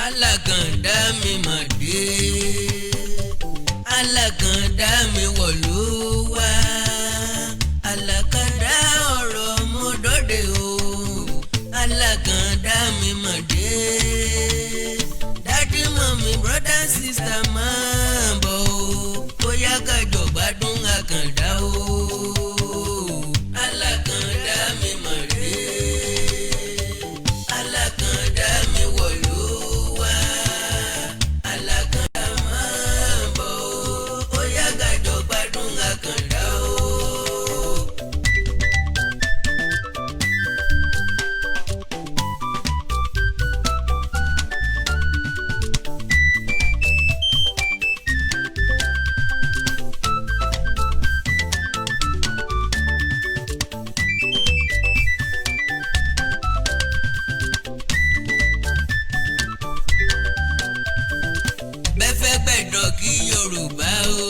Alákàndá mi mà dé, alákàndá mi wọ̀lú wá, alákàndá ọ̀rọ̀ mo dọ́dẹ o, alákàndá mi mà dé. Daddy, mummy, brother, sister, máa bọ̀ o, bóyá kájọ gbádùn àkàndá o. Alákàndá mi mà dé, alákàndá mi wọ̀lú wá, alákàndá máa bọ̀ o, bóyá kájọ gbádùn àkàndá o. Bẹ́fẹ́ gbẹ̀dọ̀ kí Yorùbá o,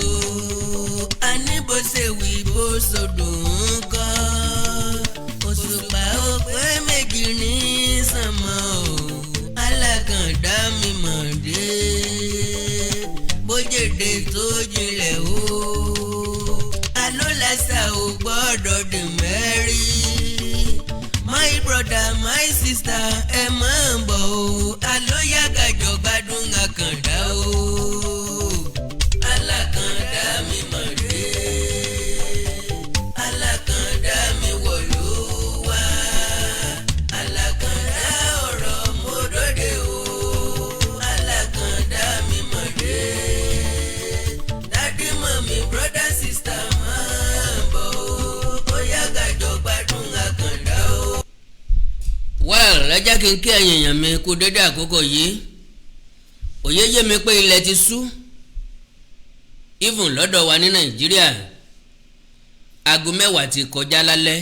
a ní bó ṣe wí bó sọdọ̀ ń kọ́. Òṣùpá ó pé méjì ní sànmọ́ o, alákàndá mi mọ̀ dé, bójèdè tó jinlẹ̀ o, alólàsà ò gbọ́dọ̀ dì mẹ́rí. My brother, my sister, ẹ máa ń bọ̀ o, alóyàgàjọ gbádùn àkàndá o. Alákàndá mi mọ̀ dé, alákàndá mi wọ̀lú wá, alákàndá ọ̀rọ̀ mo dóde o, alákàndá mi mọ̀ dé. Daddy, mummy, brother, sister, máa ń bọ̀ o, bóyá gàjọ gbádùn àkàndá o. Well, ẹ jẹ́ kí n kí ẹ̀yin èèyàn mi kú dédé àkókò yìí. Òye yé mi pé ilẹ̀ ti ṣú, even lọ́dọ̀ wa ní Nàìjíríà, aago 10 ti kọjá lálẹ́,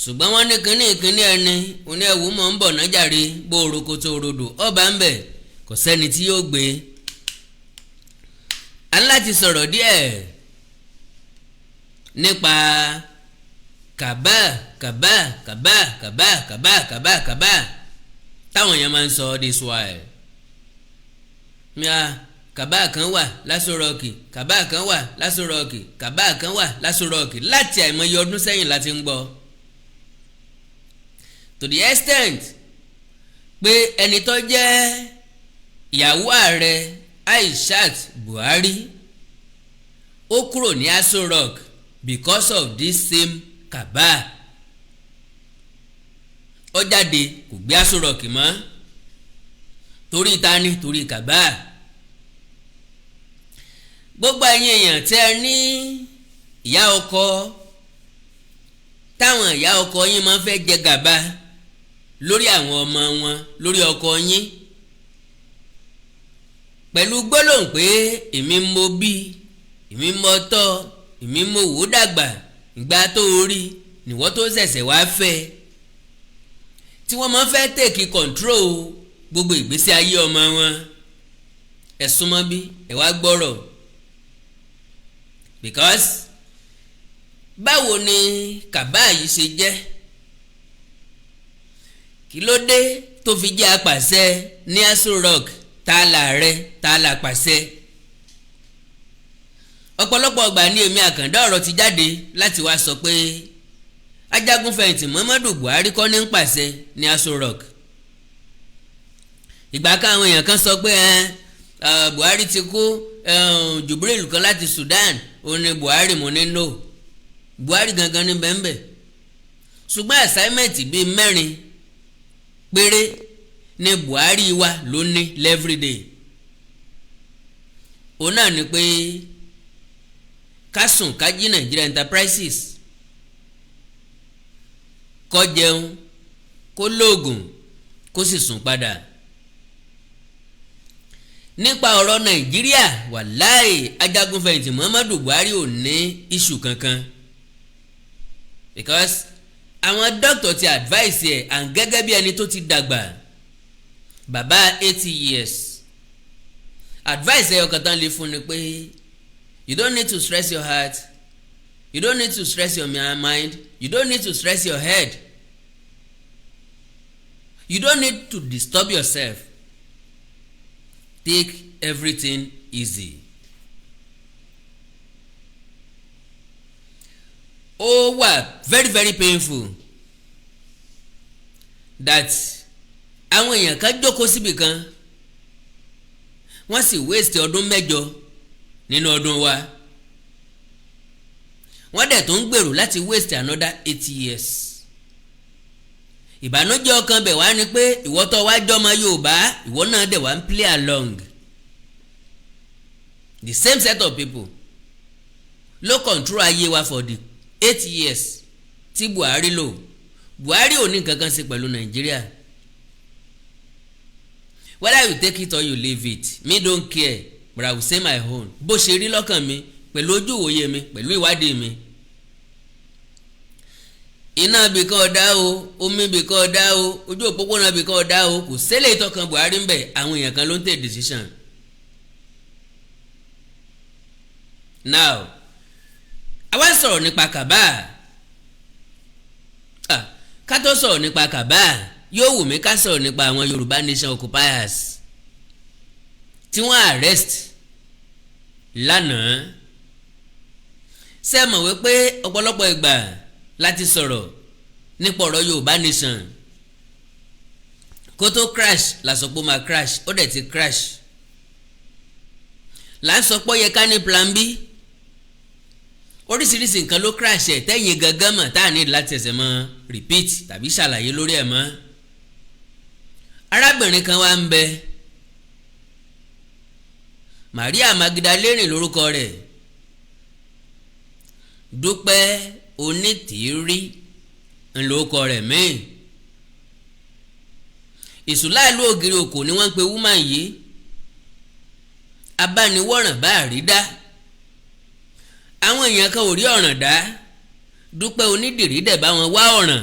ṣùgbọ́n wọ́n ní kínní ìkínní ẹni oní ẹ̀wù mọ̀ ń bọ̀ nájàre bó oroko tó rodò ọba ń bẹ̀, kò sẹ́ni tí yóò gbé. A ní láti sọ̀rọ̀ díẹ̀ nípa cabal, cabal, cabal, cabal, cabal, cabal, cabal táwọn èèyàn máa ń sọ this while. Mìíràn, cabal kan wà l'Aso Rock, cabal kan wà l'Aso Rock, cabal kan wà l'Aso Rock, láti àìmọye ọdún sẹ́yìn láti ń gbọ́, to the extent pé ẹni tó jẹ́ ìyàwó ààrẹ Aishat Buhari, ó kúrò ní Aso Rock because of this same cabal. Ó jáde, kò gbé Aso Rock mọ́. Torí ta ni? Torí cabal. Gbogbo ẹ̀yin èèyàn tẹ́ ẹ ní ìyá ọkọ, táwọn ìyá ọkọ yín máa ń fẹ́ jẹ gàba lórí àwọn ọmọ wọn, lórí ọkọ yín, pẹ̀lú gbólóhùn pé èmi mo bí, èmi mo tọ́, èmi mo wò dàgbà, ìgbà tó rí nìwọ́ tó ṣẹ̀ṣẹ̀ wá fẹ́, tí wọ́n máa ń fẹ́ take control gbogbo ìgbésí ayé ọmọ wọn, ẹ súnmọ́ bí, ẹ wá gbọ́rọ̀. Because báwo ni cabal yìí ṣe jẹ́? Kí ló dé tó fi jẹ́ apàṣẹ ní Aso Rock? Tá là rẹ, tá là pàṣẹ? Ọ̀pọ̀lọpọ̀ ọgbà ní èmi àkàndá ọ̀rọ̀ ti jáde láti wá sọ pé ajagunfẹ̀yìntì Muhammadu Buhari kọ́ ní ń pàṣẹ ní Aso Rock. Ìgbà kan, àwọn èèyàn kan sọ pé Buhari ti kú, Jubril kan láti Sudan òun ni Buhari. Mo ní no, Buhari gangan ní bẹ́ẹ̀nbẹ́ẹ̀, ṣùgbọ́n assignment bíi mẹ́rin péré ní Buhari wa ló ní everyday. Òun náà ni pé ká sùn, ká jí, Nigeria Enterprises, kó jẹun, kó lóògùn, kó sì sùn padà. Nípa ọ̀rọ̀ Nàìjíríà, wàláì, ajagunfẹ̀yìntì Muhammadu Buhari ò ní issue kankan, because àwọn doctor ti advice ẹ̀, and gẹ́gẹ́ bí ẹni tó ti dàgbà, bàbá 80 years, advice ẹ̀ ọkàn tán lè fún ni pé you don't need to stress your heart, you don't need to stress your mind, you don't need to stress your head, you don't need to disturb yourself. Take everything easy. Ó wà very very painful that àwọn èèyàn kan jókòó síbì kan, wọ́n sì waste ọdún 8 nínú ọdún wa. Wọ́n dẹ̀ tó ń gbèrò láti waste another 8 years. Ìbànújẹ́ ọkàn bẹ̀ wá ni pé ìwọ tó wá jọmọ Yorùbá, ìwọ náà dẹ̀ wá ń play along. The same set of people ló control ayé wa for the 8 years tí Buhari lò. Buhari ò ní nǹkan kan ṣe pẹ̀lú Nàìjíríà. Whether you take it or you leave it, me don't care, but I will say my own, bó ṣe rí lọ́kàn mi, pẹ̀lú ojú ìwòye mi, pẹ̀lú ìwádìí mi. Iná ibìkan ọ̀dá o, omi ibìkan ọ̀dá o, ojú òpópónà ibìkan ọ̀dá o, kò sẹ́lẹ̀ ìtọ́kan Buhari ń bẹ̀. Àwọn èèyàn kan ló ń take decision. Now, àwa sọ̀rọ̀ nípa cabal. Ká tó sọ̀rọ̀ nípa cabal, yóò wù mí ká sọ̀rọ̀ nípa àwọn Yorùbá Nation occupiers tí wọ́n arrest lánàá. Ṣé ẹ mọ̀ wípé ọ̀pọ̀lọpọ̀ ìgbà láti sọ̀rọ̀ nípa ọ̀rọ̀ Yorùbá Nation kó tó crash? Làsọpọ̀ máa crash, ó dẹ̀ ti crash. Là ń sọ pé ó yẹ ká ní plan B. Oríṣiríṣi nǹkan ló crash ẹ̀ tẹ́yìn gangan mọ̀ tá à ní láti ẹsẹ̀ mọ́ repeat tàbí ṣàlàyé lórí ẹ̀ mọ́. Arábìnrin kan wá ń bẹ, Maria Magdalene lórúkọ rẹ̀, Dúpẹ́ Onítìrí ńlọkọ rẹ̀ míì. Ìsúláìlú ògiri òkò ni wọ́n ń pe woman yìí. Abániwọ̀ràn bá rí dá, àwọn èèyàn kan ò rí ọ̀ràn dá, Dúpẹ́ Onídìrí dẹ̀ bá wọn wá ọ̀ràn.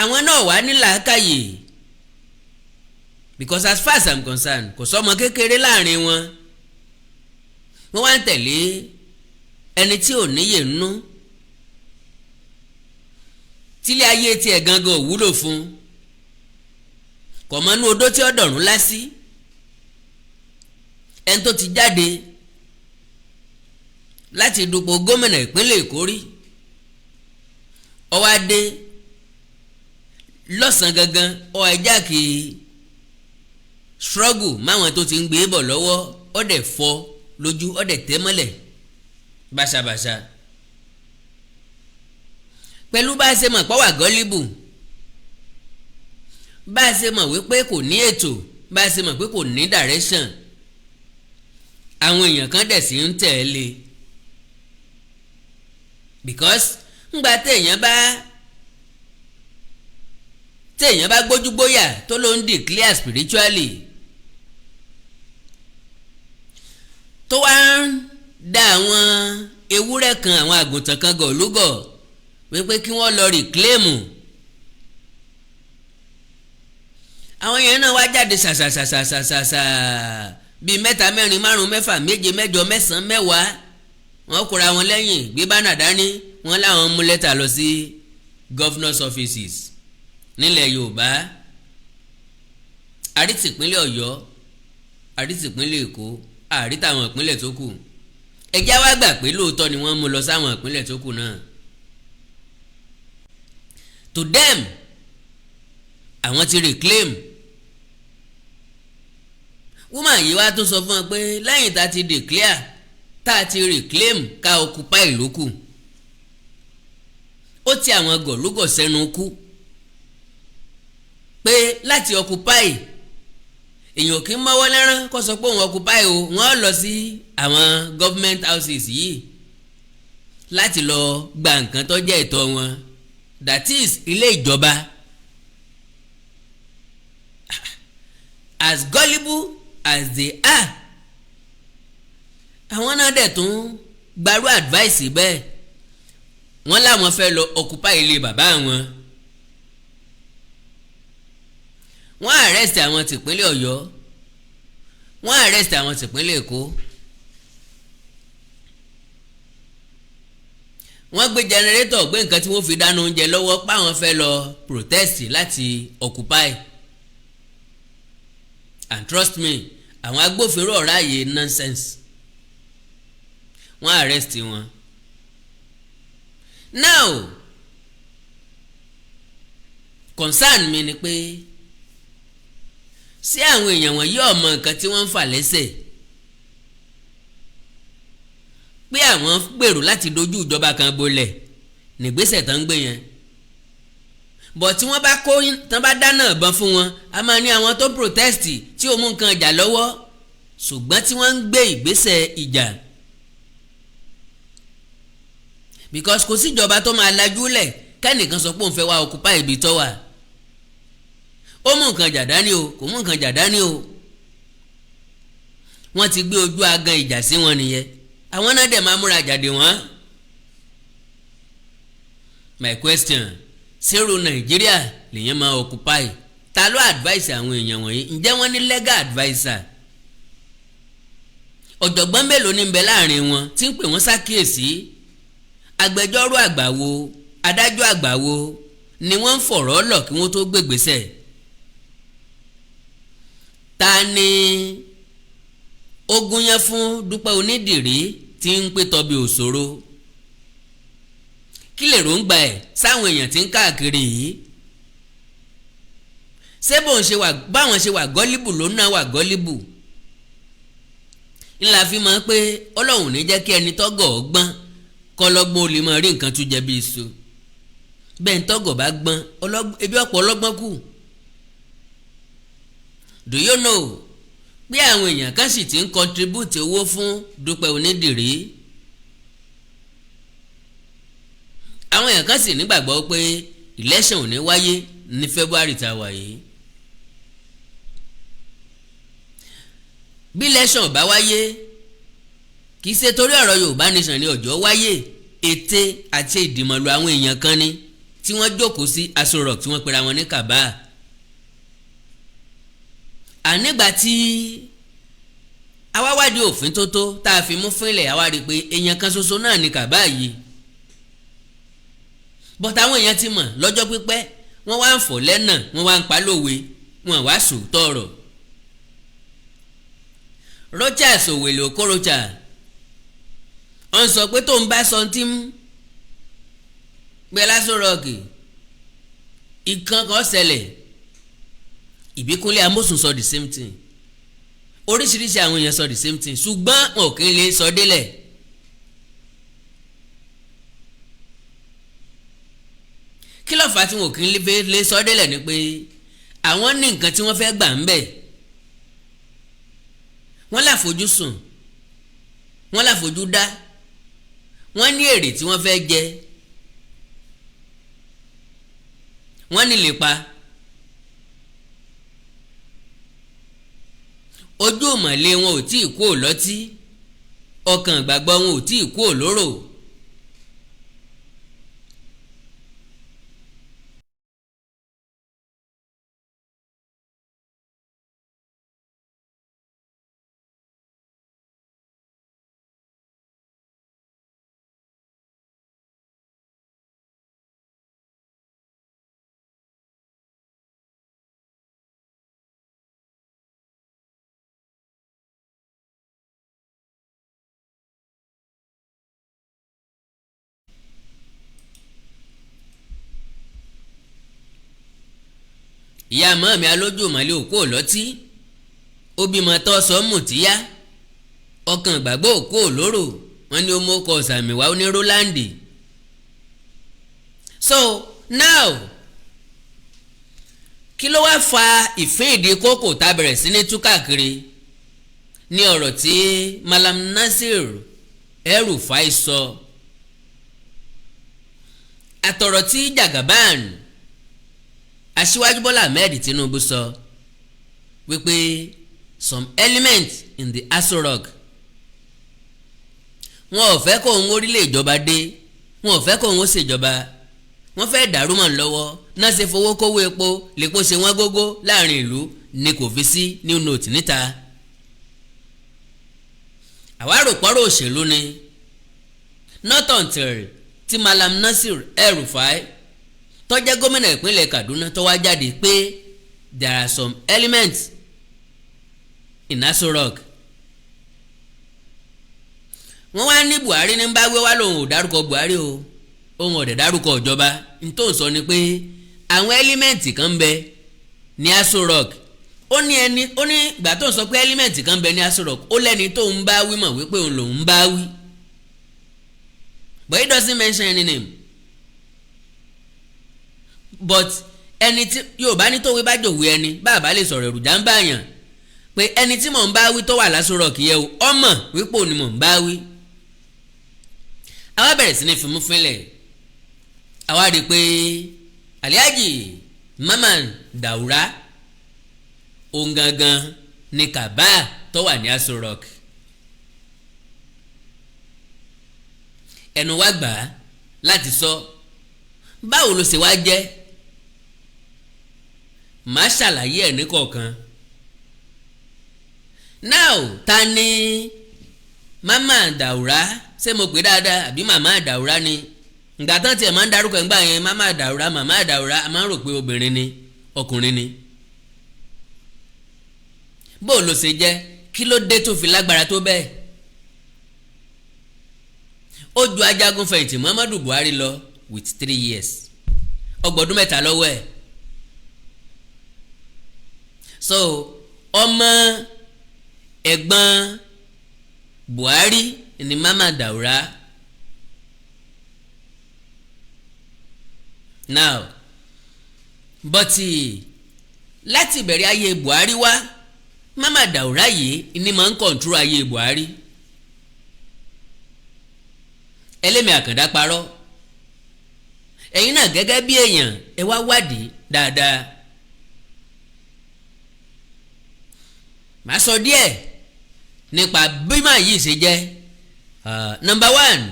Àwọn náà wà ní làákàyè, because as far as I'm concerned, kò sọ́mọ kékeré láàrin wọn. Wọ́n wá ń tẹ̀lé ẹni tí ò níyè nínú, tílé ayé tiẹ̀ gangan ò wúlò fún, kò mọ́nú odó tí ó dọ̀rùn lásì. Ẹni tó ti jáde láti dupò gómìnà ìpínlẹ̀ Èkó rí, ó wá dé lọ́sàn-án gangan, ó hijack struggle máwọn tó ti ń gbé bọ̀ lọ́wọ́, ó dẹ̀ fọ́ lójú, ó dẹ̀ tẹ́ mọ́lẹ̀ báṣabàṣa. Pẹ̀lú bá a ṣe mọ̀ pọ́wà gullible, bá a ṣe mọ̀ wípé kò ní ètò, bá a ṣe mọ̀ pé kò ní direction, àwọn èèyàn kan dẹ̀ sí ń tẹ̀lé, because ńgbà téèyàn bá gbójúgbóyà tó ló ń declare spiritually, tó wá ń dá àwọn ewúrẹ́ kan, àwọn àgùntàn kan gọ̀lúgọ̀ wípé kí wọ́n lọ reclaim, àwọn yẹn náà wá jáde ṣàṣàṣàṣàṣàṣà bíi mẹ́ta, mẹ́rin, márùn, mẹ́fà, méje, mẹ́jọ, mẹ́sàn-án, mẹ́wàá. Wọ́n kóra wọn lẹ́yìn, gbé banner dání, wọ́n láwọn mú lẹ́tà lọ sí governors' offices nílẹ̀ Yorùbá. Àrítìpínlẹ̀ Ọ̀yọ́, àrítìpínlẹ̀ Èkó, àrítàwọn ìpínlẹ̀ tó kù. Ẹjẹ́ wá gbà pé lóòótọ́ ni wọ́n mú lọ sáwọn ìpínlẹ̀ tó kù náà. To them, àwọn ti reclaim. Woman yìí wá tún sọ fún wọn pé lẹ́yìn tá a ti declare, tá a ti reclaim, ká occupy ìlú kù. Ó ti àwọn gọ̀lúgọ̀ sẹ́nu kú pé láti occupy, èèyàn kì í mọ́wọ́ lẹ́rán kó sọ pé òun occupy o. Wọ́n lọ sí àwọn government houses yìí láti lọ gba nǹkan tó jẹ́ ẹ̀tọ́ wọn, that is ilé ìjọba. As gullible as they are, àwọn náà dẹ̀ tún gbarú advice bẹ́ẹ̀. Wọ́n láwọn fẹ́ lọ occupy ilé bàbá wọn. Wọ́n arrest àwọn tìpínlẹ̀ Ọ̀yọ́, wọ́n arrest àwọn tìpínlẹ̀ Èkó. Wọ́n gbé generator, gbé nǹkan tí wọ́n fi dáná oúnjẹ lọ́wọ́, páwọn fẹ́ lọ protest láti occupy. And trust me, àwọn agbófinró ọ̀rá yìí nonsense, wọ́n arrest wọn. Now, concern mi ni pé, ṣé àwọn èèyàn wọ̀nyí ò mọ nǹkan tí wọ́n ń fà lẹ́sẹ̀, pé àwọn gbèrò láti dojú ìjọba kan bolẹ̀ nígbésẹ̀ tó ń gbé yẹn? Bọ̀ tí wọ́n bá kó tán, bá dáná ìbọn fún wọn, a máa ní àwọn tó protest tí ò mú nǹkan ìjà lọ́wọ́, ṣùgbọ́n tí wọ́n ń gbé ìgbésẹ̀ ìjà, because kò síjọba tó máa lajú lẹ̀ kẹ́nìkan sọ pé òun fẹ́ wá occupy ibi tó wà. Ó mú nǹkan jà dání o, kò mú nǹkan jà dání o, wọ́n ti gbé ojú agan ìjà sí wọn nìyẹn. Àwọn náà dẹ̀ máa múra jáde wọ́n. My question: ṣérò Nàìjíríà lèyàn máa occupy? Ta ló advice àwọn èèyàn wọ̀nyí? Ǹjẹ́ wọ́n ní legal adviser? Ọ̀jọ̀gbọ́n mélòó ní ń bẹ láàrin wọn tí ń pè wọ́n ṣàkíyèsí? Agbẹjọ́rò àgbà wo, adájọ́ àgbà wo ni wọ́n ń fọ̀rọ̀ lọ̀ kí wọ́n tó gbégbèsè? Ta ni ogun yẹn fún Dúpẹ́ Onídìrí tí ń pé tọ́bi òṣòro? Kí lè ròǹgbà ẹ̀ sáwọn èèyàn tí ń káàkiri yìí? Ṣé bóun ṣe wà, báwọn ṣe wà gullible ló náà wà gullible? Ńlá fi mọ̀ pé Ọlọ́run ní jẹ́ kí ẹni tọ́gọ̀ gbọ́n kọ́lọ́gbọ́n ó lè máa rí nǹkan tó jẹ bí iṣu. Bẹ́ẹ̀ ń tọ́gọ̀ bá gbọ́n, ebi ọ̀pọ̀ ọlọ́gbọ́n kù. Do you know pé àwọn èèyàn kan sì ti ń contribute owó fún Dúpẹ́ Onídìrí? Àwọn èèyàn kan sì nígbàgbọ́ pé election ò ní wáyé ní February tá a wà yìí. Bí election ò bá wáyé, kì í ṣe torí ọ̀rọ̀ Yorùbá Nation ní ọjọ́ wáyé. Ète àti ìdìmọ̀lù àwọn èèyàn kan ni tí wọ́n jókòó sí Aso Rock, tí wọ́n pera wọn ní cabal. Ànígbà tí awáwádìí òfin tó tó tá a fi mú fínlẹ̀, àwa rí i pé èèyàn kan ṣoṣo náà ní cabal yìí, but àwọn èèyàn ti mọ̀ lọ́jọ́ pípẹ́. Wọ́n wá ń fọ̀ lẹ́nà, wọ́n wá ń pa lówe, wọ́n wá sòótọ́ ọ̀rọ̀. Rochas Òwèlè Okorocha wọ́n sọ pé tóun bá sọ tí ń gbé lásán rọ̀ọ̀kì ìkan kan ṣẹlẹ̀. Ìbíkúnlé Amósùn sọ the same thing. Oríṣiríṣi àwọn èèyàn sọ the same thing, ṣùgbọ́n wọn ò kí ń lè sọ délẹ̀. Kí ló fà á tí wọn ò kí ń lè sọ délẹ̀? Ni pé àwọn ní nǹkan tí wọ́n fẹ́ gbà ń bẹ̀. Wọ́n láfojúsùn, wọ́n láfojúdá, wọ́n ní èrè tí wọ́n fẹ́ jẹ, wọ́n ní lè pa ojú ìmọ̀lé wọn ò tí ì kú òlọ́tí, ọkàn ìgbàgbọ́ wọn ò tí ì kú òlóró. Ìyá mọ́ mi alójú ìmọ̀lẹ́ òkú òlọ́tí, ó bímọ tó sọ mùtíyá, ọkàn ìgbàgbọ́ òkú òlóró. Wọ́n ní ó mú ọkọ̀ sàmì wá ní Rólàndì. So now, kí ló wá fa ìfín ìdí kókò tá a bẹ̀rẹ̀ sí ní tú káàkiri? Ní ọ̀rọ̀ tí Malam Nasir El-Rufai sọ, àtọ̀rọ̀ tí Jagaban, Aṣíwájú Bọ́lá Ahmed Tinubu sọ wípé some elements in the Aso Rock, wọn ò fẹ́ kó òun orílẹ̀ ìjọba dé, wọn ò fẹ́ kó òun ó ṣèjọba, wọ́n fẹ́ dàrú mọ́ lọ́wọ́ náà ṣe fowó kówó epo lèpo ṣe wọ́n gógó láàrin ìlú, ni kò fi sí new note níta. Àwa rò pọ́rọ̀ òṣèlú ni, not until tí Malam Nasir El-Rufai tó jẹ́ gómìnà ìpínlẹ̀ Kaduna tó wá jáde pé there are some elements in Aso Rock. Wọ́n wá ní Buhari ní bá wé wá, lòun ò dárúkọ Buhari o, òun ò dẹ̀ dárúkọ ìjọba. N tó ń sọ ni pé àwọn element kan ń bẹ ní Aso Rock. Ó ní ẹni, ó ní ìgbà tó ń sọ pé element kan ń bẹ ní Aso Rock, ó lẹ́ni tó ń bá wí mọ̀ wípé òun lòun ń bá wí, but he doesn't mention any name. But ẹni tí Yorùbá ní tó wí bá jòwé, ẹni bàbá lè sọ̀rọ̀, èròjà ń bá yàn pé ẹni tí mò ń bá wí tó wà l'Aso Rock yẹ o, ọmọ wípé òun ni mò ń bá wí. Àwa bẹ̀rẹ̀ sí ní fimú fínlẹ̀, àwa rí i pé Alhaji Mamman Daura, òun gangan ni cabal tó wà ní Aso Rock. Ẹnu wa gbà á láti sọ báwo ló ṣe wá jẹ́. Màá ṣàlàyé ẹ̀ ní kọ̀ọ̀kan. Now, ta ni Mama Daura? Ṣé mo pè dáadáa àbí Mama Daura ni? Ìgbà tán tiẹ̀ máa ń darúkọ ńgbà yẹn, Mama Daura, Mama Daura, a máa ń rò pé obìnrin ni, ọkùnrin ni. Bó ló ṣe jẹ́? Kí ló dé tó fi lágbára tó bẹ́ẹ̀? Ó ju ajagun fẹ̀yìntì Muhammadu Buhari lọ with 3 years, ọgbọ̀dún 3 lọ́wọ́ ẹ̀. So ọmọ ẹ̀gbọ́n Buhari ni Mama Daura. Now, but láti ìbẹ̀rẹ̀ ayé Buhari wá, Mama Daura yìí ni máa ń control ayé Buhari. Ẹlẹ́mìí Àkàndá parọ́. Ẹ̀yin náà gẹ́gẹ́ bí èèyàn, ẹ wá wádìí dáadáa. Màá sọ díẹ̀ nípa bí màá yìí ṣe jẹ́. Number one,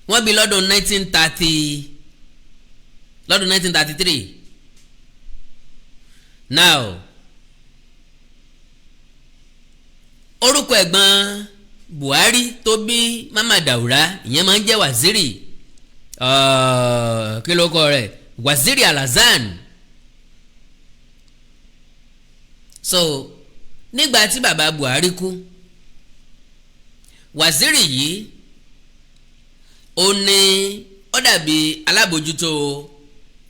wọ́n bí lọ́dún 1930, lọ́dún 1933. Now, orúkọ ẹ̀gbọ́n Buhari tó bí Mama Daura, ìyẹn máa ń jẹ́ Waziri, kí ló kọ rẹ̀? Waziri Alhassan. So nígbà tí bàbá Buhari kú, Waziri yìí ó ní ó dàbí alábòjútó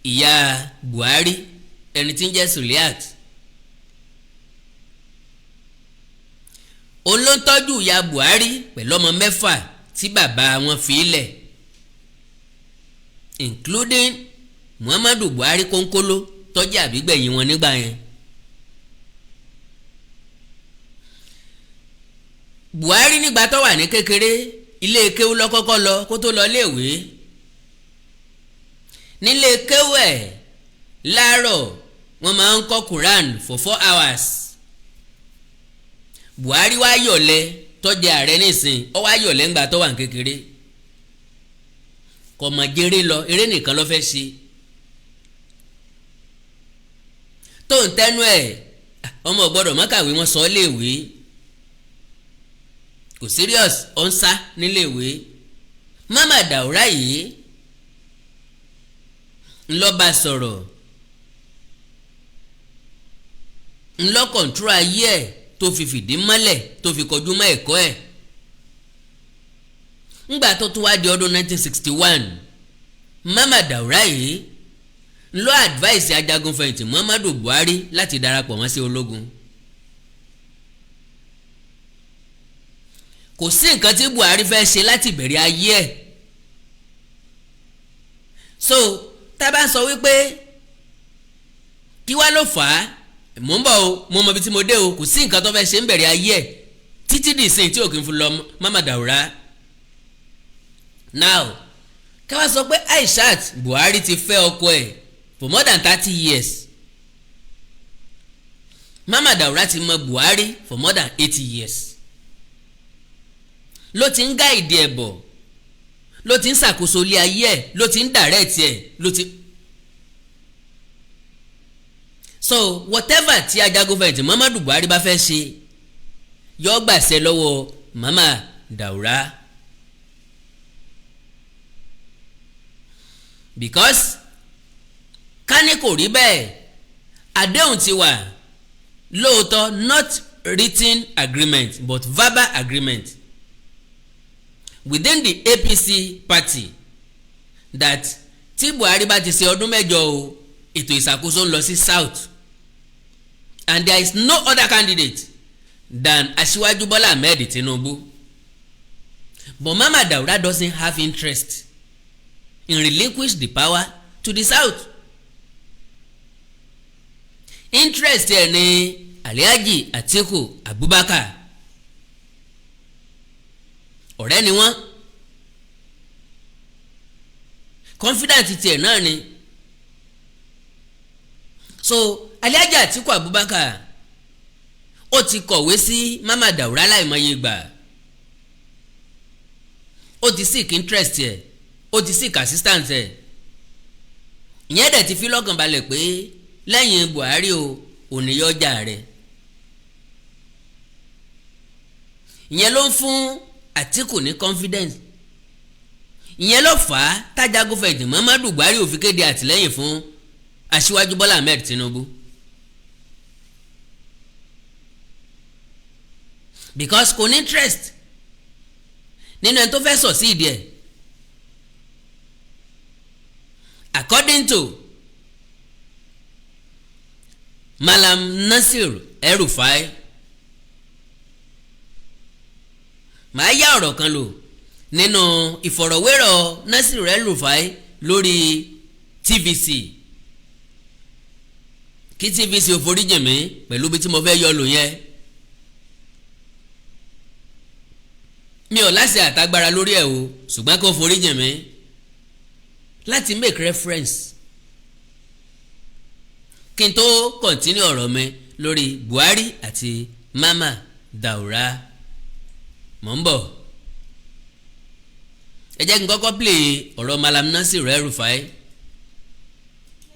ìyá Buhari, ẹni tí ń jẹ́ Suliat. Òun ló ń tọ́jú ìyá Buhari pẹ̀lú ọmọ 6 tí bàbá wọn fi lẹ̀, including Muhammadu Buhari kónkóló tọ́jú àbígbẹ̀yìn wọn nígbà yẹn. Buhari nígbà tó wà ní kékeré, ilé kéwú ló kọ́kọ́ lọ kó tó lọ léèwé. Nílé kéwú ẹ̀, láàárọ̀ wọ́n máa ń kọ́ Quran for 4 hours. Buhari wá yọ̀lẹ, tó jẹ́ ààrẹ nísìn, ó wá yọ̀lẹ ńgbà tó wà ní kékeré, kò mọ̀ jèrè lọ, eré nìkan ló fẹ́ ṣe. Tó ń tẹnu ẹ̀, ọmọ gbọ́dọ̀ mọ́kàwé, wọn sọ léèwé, kò serious, ó ń sá níléèwé. Mama Daura yìí ńlọ́ba sọ̀rọ̀, ńlọ́ kọ̀ǹtúrò ayé ẹ̀ tó fi fìdí mọ́lẹ̀, tó fi kọjú mọ́ ẹ̀kọ́ ẹ̀. Ńgbà tó tún wá di ọdún 1961, Mama Daura yìí ńlọ advice ajagunfẹ̀yìntì Muhammadu Buhari láti darapọ̀ mọ́ sí ológun. Kò sí nǹkan tí Buhari fẹ́ ṣe láti bẹ̀rẹ̀ ayé ẹ̀. So tá a bá sọ wípé kí wá ló fà á, mò ń bọ̀ o, mo mọ ibi tí mo dé o. Kò sí nǹkan tó fẹ́ ṣe ń bẹ̀rẹ̀ ayé ẹ̀ títí di ìsìn tí òkè ń fi lọ Mama Daura. Now, ká wá sọ pé Aishat Buhari ti fẹ́ ọkọ ẹ̀ for more than 30 years. Mama Daura ti mọ Buhari for more than 80 years, ló ti ń guide ẹ̀ bọ̀, ló ti ń ṣàkóso ilé ayé ẹ̀, ló ti ń direct ẹ̀, ló ti. So whatever tí ajagunfẹ̀yìntì Muhammadu Buhari bá fẹ́ ṣe, yọ gbàṣẹ lọ́wọ́ Mama Daura, because ká ní kò rí bẹ́ẹ̀, àdéhùn ti wà. Lóòótọ́, not written agreement but verbal agreement within the APC party that tí Buhari bá ti ṣe ọdún 8 o, ètò ìṣàkóso ń lọ sí south, and there is no other candidate than Aṣíwájú Bọ́lá Ahmed Tinubu. But Mama Daura doesn't have interest in relinquish the power to the south. Interest ẹ̀ ní Alhaji Atiku Abubakar. Ọ̀rẹ́ ni wọ́n, confidant tiẹ̀ náà ni. So Alhaji Atiku Abubakar, ó ti kọ̀wé sí Mama Daura láìmọye gbà. Ó ti seek interest ẹ̀, ó ti seek assistance ẹ̀. Ìyẹn dẹ̀ ti fi lọ́kàn balẹ̀ pé lẹ́yìn Buhari o, òníyọ́jà rẹ̀. Ìyẹn ló ń fún Àtíkù ní confidence. Ìyẹn ló fà á tájagunfẹ̀yìntì Muhammadu Buhari ò fi kéde àtìlẹ́yìn fún Aṣíwájú Bọ́lá Ahmed Tinubu, because kò ní interest nínú ẹni tó fẹ́ sọ sí ìdí ẹ̀. According to Malam Nasir El-Rufai, màá yá ọ̀rọ̀ kan lò nínú ìfọ̀rọ̀wérọ̀ Nasir El-Rufai lórí TVC, kí TVC ò foríjì mí pẹ̀lú bí tí mo fẹ́ yọ lò yẹn. Mi ò láṣẹ àtagbára lórí ẹ̀ o, ṣùgbọ́n kó foríjì mí láti make reference kí n tó continue ọ̀rọ̀ mi lórí Buhari àti Mama Daura. Mò ń bọ̀, ẹ jẹ́ kí n kọ́kọ́ play ọ̀rọ̀ Malam Nasir El-Rufai.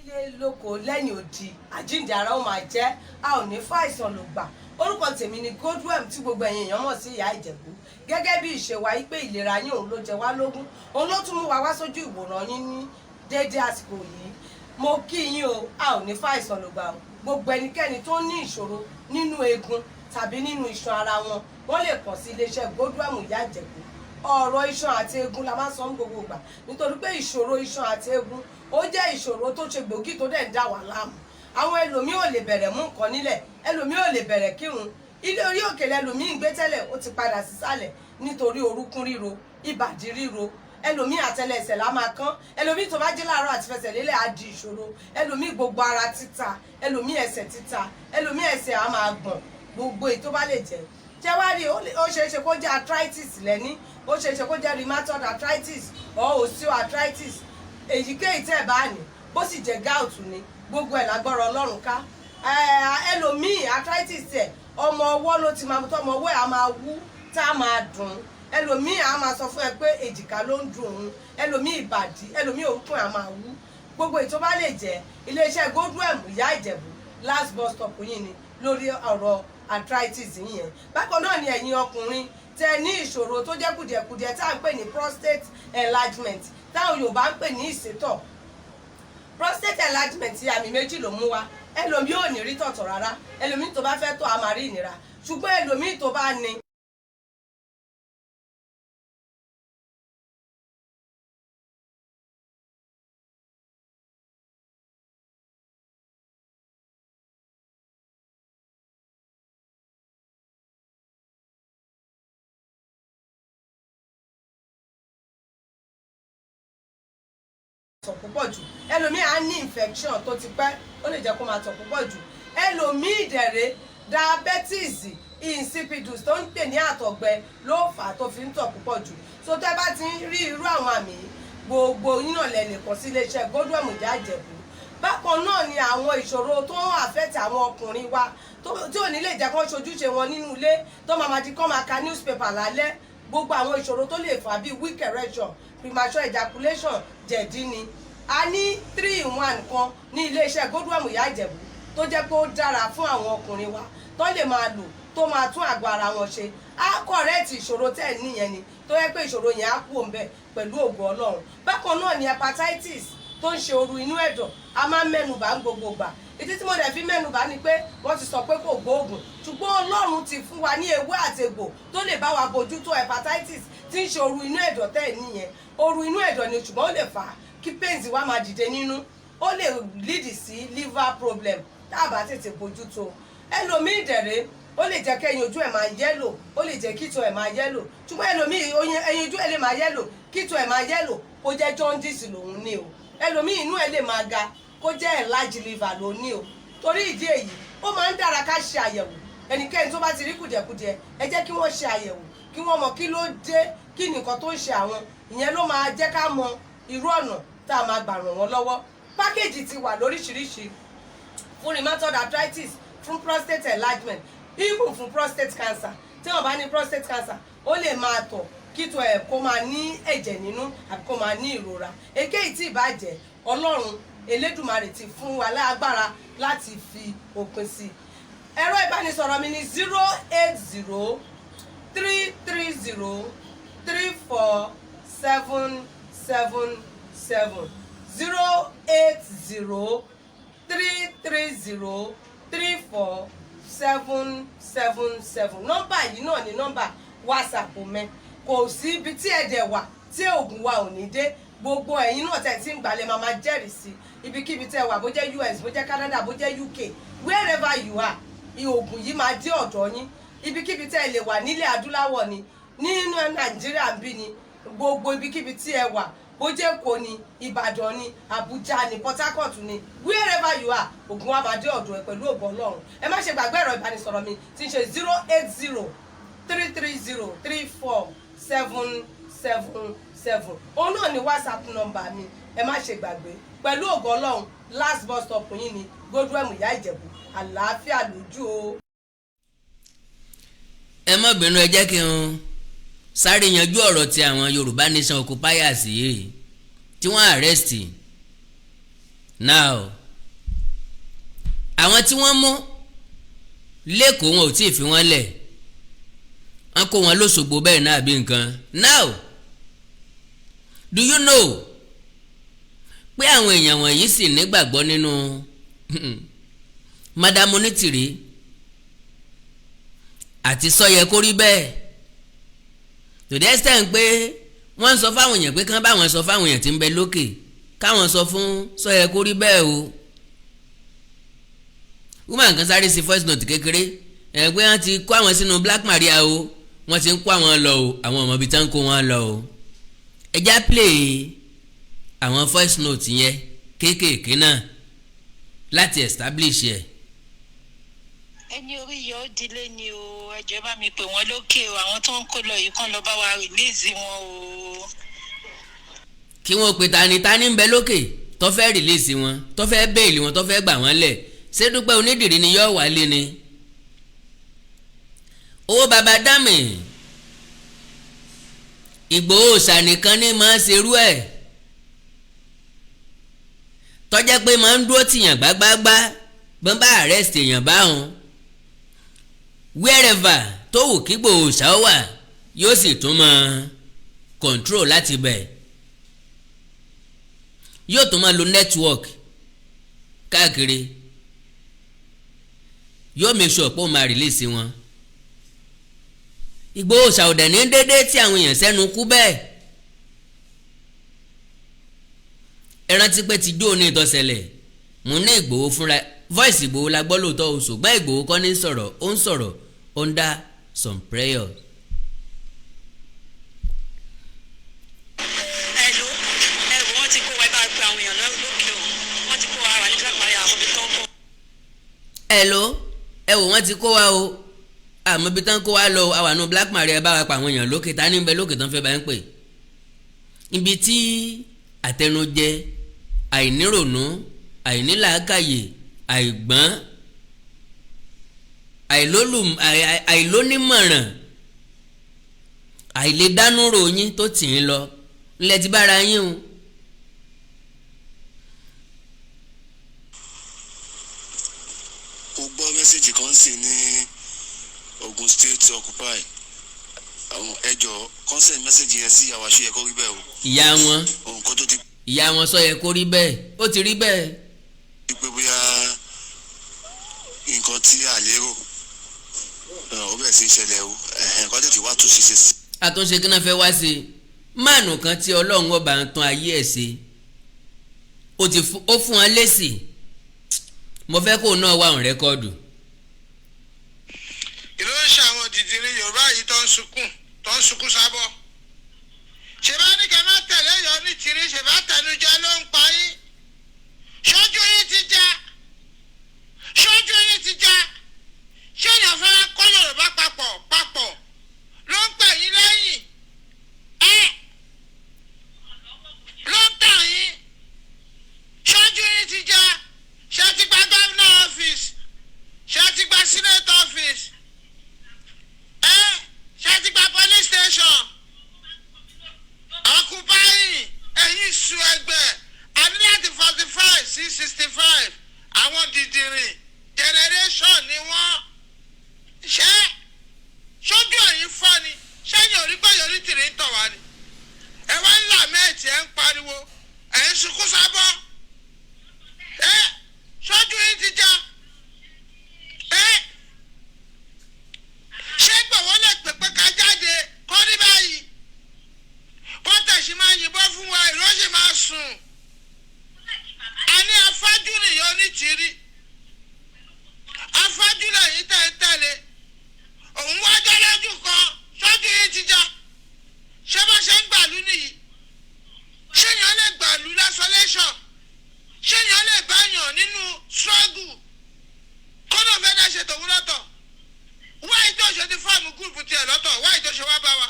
Nílé lóko, lẹ́yìn odi, àjíǹde ara ó máa jẹ́. A ò ní fàìsàn ló gbà. Orúkọ tèmi ni Godwem, tí gbogbo ẹ̀yin èèyàn mọ̀ sí Ìyá Ìjẹ̀bú. Gẹ́gẹ́ bí ìṣe wa yí pé ìlera yín òun ló jẹ wá lógún, òun ló tún mú wa wá sójú ìwòran yín ní déédéé àsìkò yìí. Mo kí yín o, a ò ní fàìsàn ló gbà o. Gbogbo ẹnikẹ́ni tó ní ìṣòro nínú eegun tàbí nínú iṣan ara wọn, wọ́n lè kàn sí iléeṣẹ́ Godwem Ìyá Ìjẹ̀bú. Ọ̀rọ̀ iṣan àti eegun la máa ń sọ ní gbogbo ìgbà, nítorí pé ìṣòro iṣan àti eegun, ó jẹ́ ìṣòro tó ṣe gbòógì tó dẹ̀ ń dà wá láàmú. Àwọn ẹlòmíì ò lè bẹ̀rẹ̀ mú nǹkan nílẹ̀, ẹlòmíì ò lè bẹ̀rẹ̀ kírun. Ilé orí òkè lẹlòmíì ń gbé tẹ́lẹ̀, ó ti padà sísàlẹ̀ nítorí orúkún ríro, ìbàdí ríro. Ẹlòmíì àtẹlẹsẹ̀ la máa kán. Ẹlòmíì tó bá jí láàárọ̀ àti fẹsẹ̀ lélẹ̀ á di ìṣòro. Ẹlòmíì gbogbo ara títa, ẹlòmíì ẹsẹ̀ títa, ẹlòmíì ẹsẹ̀ á máa gbọ̀n. Gbogbo èyí tó bá lè jẹ́ jẹ́wárí, ó ṣeé ṣe kó jẹ́ arthritis lẹ́ní, ó ṣeé ṣe kó jẹ́ rheumatoid arthritis or osteoarthritis, èyíkéyìí tẹ́ bá ní, bó sì jẹ́ gout ni, gbogbo ẹ̀ lágbára Ọlọ́run ká. Ẹlòmíì arthritis ẹ̀, ọmọ ọwọ́ ló ti máa mú, tọmọ ọwọ́ ẹ̀ á máa wú, tá a máa dùn. Ẹlòmíì á máa sọ fún ẹ pé èjìká ló ń dùn òun, ẹlòmíì ìbàdí, ẹlòmíì orúnkún á máa wú. Gbogbo èyí tó bá lè jẹ́, iléeṣẹ́ Godwem Ìyá Ìjẹ̀bú, last bus stop yìí ni lórí ọ̀rọ̀ arthritis yẹn. Bákan náà ni ẹ̀yin ọkùnrin tẹ ní ìṣòro tó jẹ́ kùdìẹ̀kudiẹ tá à ń pè ní prostate enlargement, táwọn Yorùbá ń pè ní ìsétọ̀. Prostate enlargement, àmì méjì ló mú wa. Ẹlòmíì ò ní rí tọ̀tọ̀ rárá, ẹlòmíì tó bá fẹ́ tọ̀ á máa rí ìnira, ṣùgbọ́n ẹlòmíì tó bá ní tọ̀ púpọ̀ jù, ẹlòmíì á ní infection tó ti pẹ́, ó lè jẹ́ kó máa tọ̀ púpọ̀ jù. Ẹlòmíì dẹ̀rẹ̀, diabetes insipidus tó ń pè ní àtọ̀gbẹ ló fà á tó fi ń tọ̀ púpọ̀ jù. So tẹ́ bá ti ń rí irú àwọn àmì yìí, gbogbo yín náà lẹ lè kàn sí iléeṣẹ́ Godwem Ìyá Ìjẹ̀bú. Bákan náà ni àwọn ìṣòro tó ń affect àwọn ọkùnrin wa tí ò ní lè jẹ́ kó ṣojúṣe wọn nínú ilé, tó máa ma di kó máa ka newspaper lálẹ́. Gbogbo àwọn ìṣòro tó lè fà bíi weak erection, premature ejaculation, jẹ̀dí ni. A ní 3 in 1 kan ní iléeṣẹ́ Godwem Ìyá Ìjẹ̀bú tó jẹ́ pé ó dára fún àwọn ọkùnrin wa tó lè máa lò, tó máa tún àgọ́ ara wọn ṣe, á correct ìṣòro tẹ́ ẹ̀ níyẹn ni, tó yẹ pé ìṣòro yẹn á kú òǹbẹ pẹ̀lú ògo Ọlọ́run. Bákan náà ni hepatitis tó ń ṣe ooru inú ẹ̀dọ̀, a máa ń mẹ́nu bà ń gbogbo gbà. Ìdí tí mo dẹ̀ fi mẹ́nu bà ni pé wọ́n ti sọ pé kò gbóògùn, ṣùgbọ́n Ọlọ́run ti fún wa ní ewé àtegbò tó lè bá wa bójútó hepatitis tí ń ṣe ooru inú ẹ̀dọ̀ tẹ́ ẹ̀ níyẹn. Ooru inú ẹ̀dọ̀ ni, ṣùgbọ́n ó lè fà á kí pains wa máa dìde nínú. Ó lè lead sí liver problem tá a bá tètè bójútó. Ẹlòmíì dẹ̀rẹ̀, ó lè jẹ́ kẹ́yin ojú ẹ̀ máa yellow, ó lè jẹ́ kíto ẹ̀ máa yellow. Ṣùgbọ́n ẹlòmíì, ẹyin ojú ẹ̀ lè máa yellow, kíto ẹ̀ máa yellow, kó jẹ́ jaundice lòun ní o. Ẹlòmíì, inú ẹ̀ lè máa ga, kó jẹ́ enlarged liver lòun ní o. Torí ìdí èyí, ó máa ń dára ká ṣe àyẹ̀wò. Ẹnikẹ́ni tó bá ti rí kùdìẹ̀kudiẹ, ẹ jẹ́ kí wọ́n ṣe àyẹ̀wò, kí wọ́n mọ kí ló dé, kí nìkan tó ń ṣe àwọn. Ìyẹn ló máa jẹ́ ká mọ irú ọ̀nà tá a máa gbà ràn wọ́n lọ́wọ́. Package ti wà lóríṣiríṣi fún rheumatoid arthritis, fún prostate enlargement, even fún prostate cancer. Tí wọ́n bá ní prostate cancer, ó lè máa tọ̀ kíto ẹ̀ kó máa ní ẹ̀jẹ̀ nínú àbí kó máa ní ìrora. Èkéyìí tí ìbàjẹ́, Ọlọ́run Elédùmarè ti fún wa lágbára láti fi òpin sí i. Ẹ̀rọ ìbánisọ̀rọ̀ mi ní 08033034777, 08033034777. Nọ́mbà yìí náà ní nọ́mbà WhatsApp mi. Kò sí ibi tí ẹ̀dẹ̀ wà tí oògùn wa ò ní dé. Gbogbo ẹ̀yin náà tẹ̀ tí ń gbalẹ̀ máa máa jẹ́rìí sí. Ibikíbi tẹ́ wà, bó jẹ́ US, bó jẹ́ Canada, bó jẹ́ UK, wherever you are, oògùn yìí máa dé ọ̀dọ̀ yín. Ibikíbi tẹ́ ẹ lè wà nílẹ̀ adúláwọ̀ ni, nínú Nàìjíríà ń bí ni, gbogbo ibikíbi tí ẹ wà, bó jẹ́ Èkó ni, Ìbàdàn ni, Àbújá ni, Port Harcourt ni, wherever you are, oògùn wa máa dé ọ̀dọ̀ ẹ pẹ̀lú ògo Ọlọ́run. Ẹ má ṣe gbàgbé ẹ̀rọ ìbánisọ̀rọ̀ mi tí ń ṣe 08033034777. Òun náà ni WhatsApp number mi. Ẹ má ṣe gbàgbé, pẹ̀lú ògo Ọlọ́run, last bus stop yín ni Godwem Ìyá Ìjẹ̀bú. Àlàáfíà lójú o. Ẹ má bínú, ẹ jẹ́ kí n sáré yanjú ọ̀rọ̀ ti àwọn Yorùbá Nation occupiers yìí tí wọ́n arrest now. Àwọn tí wọ́n mú lẹ́kọ̀ọ́, wọn ò tí ì fi wọ́n lẹ̀. Wọ́n kó wọn lóṣogbo bẹ́ẹ̀ náà bí nǹkan. Now, do you know pé àwọn èèyàn wọ̀nyí sì nígbàgbọ́ nínú Madam Onítìrí àti sọyẹ kó rí bẹ́ẹ̀, to the extent pé wọ́n ń sọ fáwọn èèyàn pé kán bá wọn sọ fáwọn èèyàn tí ń bẹ lókè, káwọn sọ fún sọyẹ kó rí bẹ́ẹ̀ o? Woman kan sáré sí voice note kékeré ẹ̀ pé wọ́n ti kó àwọn sínú Black Maria o, wọ́n ti ń kó àwọn lọ o, àwọn ọmọ ibi tí wọ́n ń kó wọn lọ o. Ẹ já play àwọn voice note yẹn kéékèèké náà láti establish ẹ̀. Ẹni orí yọ ó dilé ni o. Ẹjọ, bá mi pè wọn lókè o. Àwọn tó ń kó lọ yìí, kàn lọ bá wa release wọn o. Kí wọ́n pe tani? Tani ń bẹ lókè tó fẹ́ release wọn, tó fẹ́ bail wọn, tó fẹ́ gbà wọ́n lẹ̀? Ṣé Dúpẹ́ Onídìrí ni yóò wálé ni? Owó baba dámì, Ìgbòho ṣànìkan ní máa ṣerú ẹ̀, tọ́jẹ́ pé máa ń dúró tìyàn gbágbágbá. Bọ́n bá arrest èèyàn báwọn, wherever tó wù kí Ìgbòho ṣá wà, yóò sì tún máa control láti bẹ̀, yóò tún máa lo network káàkiri, yóò make sure pé ó máa release wọn. Ìgbòho ṣàwùdẹ̀ ní dédé tí àwọn èèyàn sẹ́nu kú bẹ́ẹ̀. Ẹ rántí pé ti jó ní ìtọ́sẹ̀lẹ̀ mo ní Ìgbòho fúnra voice Ìgbòho la gbọ́ lóòótọ́ o, ṣùgbọ́n Ìgbòho kọ́ ní sọ̀rọ̀. Ó ń sọ̀rọ̀ under some prayer. Hello, ẹ wò, wọ́n ti kó wa. Ẹ bá pe àwọn èèyàn lókè o. Wọ́n ti kó wa wà ní Black Maria, àwọn ibi tó ń kó. Hello, ẹ wò, wọ́n ti kó wa o, àmọ́ ibi tán kó wa lọ àwọn àánú Black Maria. Bá wa pa àwọn èèyàn lókè. Ta ní bẹ lókè tán fẹ́ bá ń pè? Ibi tí àtẹnujẹ, àìnírònú, àìnílàákàyè, àìgbọ́n, àìlónímọ̀ràn, àìlèdánúrò yín tó tì í lọ ńlẹ̀ ti bára yín o. Mo gbọ́ message kan sì ní Ogun State occupy àwọn. Ẹjọ́ consent message yẹn sí àwọn aṣọ yẹ kó rí bẹ́ẹ̀ o. Ìyá wọn. Nǹkan tó ti Ìyá wọn sọ yẹ kó rí bẹ́ẹ̀, ó ti rí bẹ́ẹ̀. Pé bóyá Nǹkan tí a lérò ó bẹ̀rẹ̀ sí í ṣẹlẹ̀ o. Nǹkan tètè wá tún ṣiṣẹ́ sí. Àtúnṣe kí náà fẹ́ wá sí i? Máàlù kan tí Ọlọ́run ọba ń tún ayé ẹ̀ ṣe, ó ti ó fún wọn lésì. Mo fẹ́ kó náà wà on record. Kí ló ń ṣe àwọn dìdìrín Yorùbá yìí tó ń sunkún sábọ̀? Ṣe bá ní kẹ́ má tẹ̀lé yọ ní tìrí, ṣe bá tẹnujẹ ló ń pa yín. Ṣojú yín ti já, ṣojú yín ti já. Ṣé èèyàn fẹ́ kó Yorùbá papọ̀ papọ̀ ló ń pè yín lẹ́yìn ẹ, ló ń tàn yín? Ṣojú yín ti já. Ṣé ti gba governor office? Ṣé ti gba senate office ẹ? Ṣé ti gba police station occupying? Ẹ̀yin sùn ẹgbẹ́ àní láti 45 sí 65, àwọn dìdìrìn generation ni wọ́n. Ṣé sójú ẹ̀yin fọ́ ni? Ṣẹ́yìn ò rí pé yorí tìrì ń tọ̀ wá ni? Ẹ wá ń lament, ẹ̀ ń pariwo, ẹ̀ ń sunkún sábọ́ ẹ. Sójú yín ti já ẹ. Ṣé gbọ̀wọ́ lè pèpè ká jáde kọ́ ní báyìí? Wọ́n tẹ̀sí máa yìnbọn fún wa, ìrọ́sì máa sùn. Àní afájú nìyẹn, onítìrí afájú lẹ́yìn tẹ̀ ń tẹ̀lé òun wájọ́ lójú kan. Sójú yìí ti já. Ṣé bá ṣe ń gbàlú nìyí? Ṣé yẹn lè gbàlú lásọlẹ́ṣọ̀? Ṣé yẹn lè báyàn nínú struggle kọ́nà fẹ́ dá ṣe tòun lọ́tọ̀? Wáyé tó ṣe ti form group tiẹ̀ lọ́tọ̀, wáyé tó ṣe wá bá wa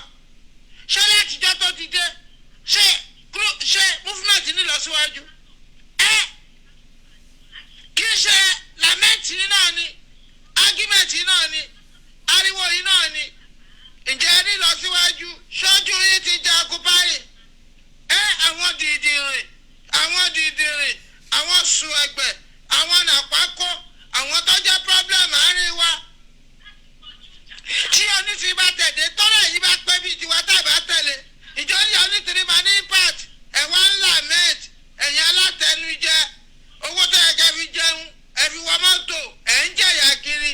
ṣé látijọ́ tó ti dé, ṣé movement ní lọ síwájú ẹ? Kì í ṣe lament náà ni, argument náà ni, ariwo yìí náà ni. Ǹjẹ́ ẹ ní lọ síwájú? Ṣojú yín ti jà kúpáyì ẹ. Àwọn dìdìrìn, àwọn dìdìrìn, àwọn sùn ẹgbẹ́, àwọn nàpákó, àwọn tó jẹ́ problem àárín wa. Tí onítìrí bá tẹ̀lé tọ́lá yìí bá pẹ́ bíi tiwa, tá a bá tẹ̀lé ìjọ ní onítìrí máa ní impact. Ẹ̀ wá ń lament. Ẹ̀yin alátẹnujẹ, owó tó yẹ kẹ́ fi jẹun, ẹ fi wọ mọ́tò, ẹ̀ ń jẹ̀yà kiri.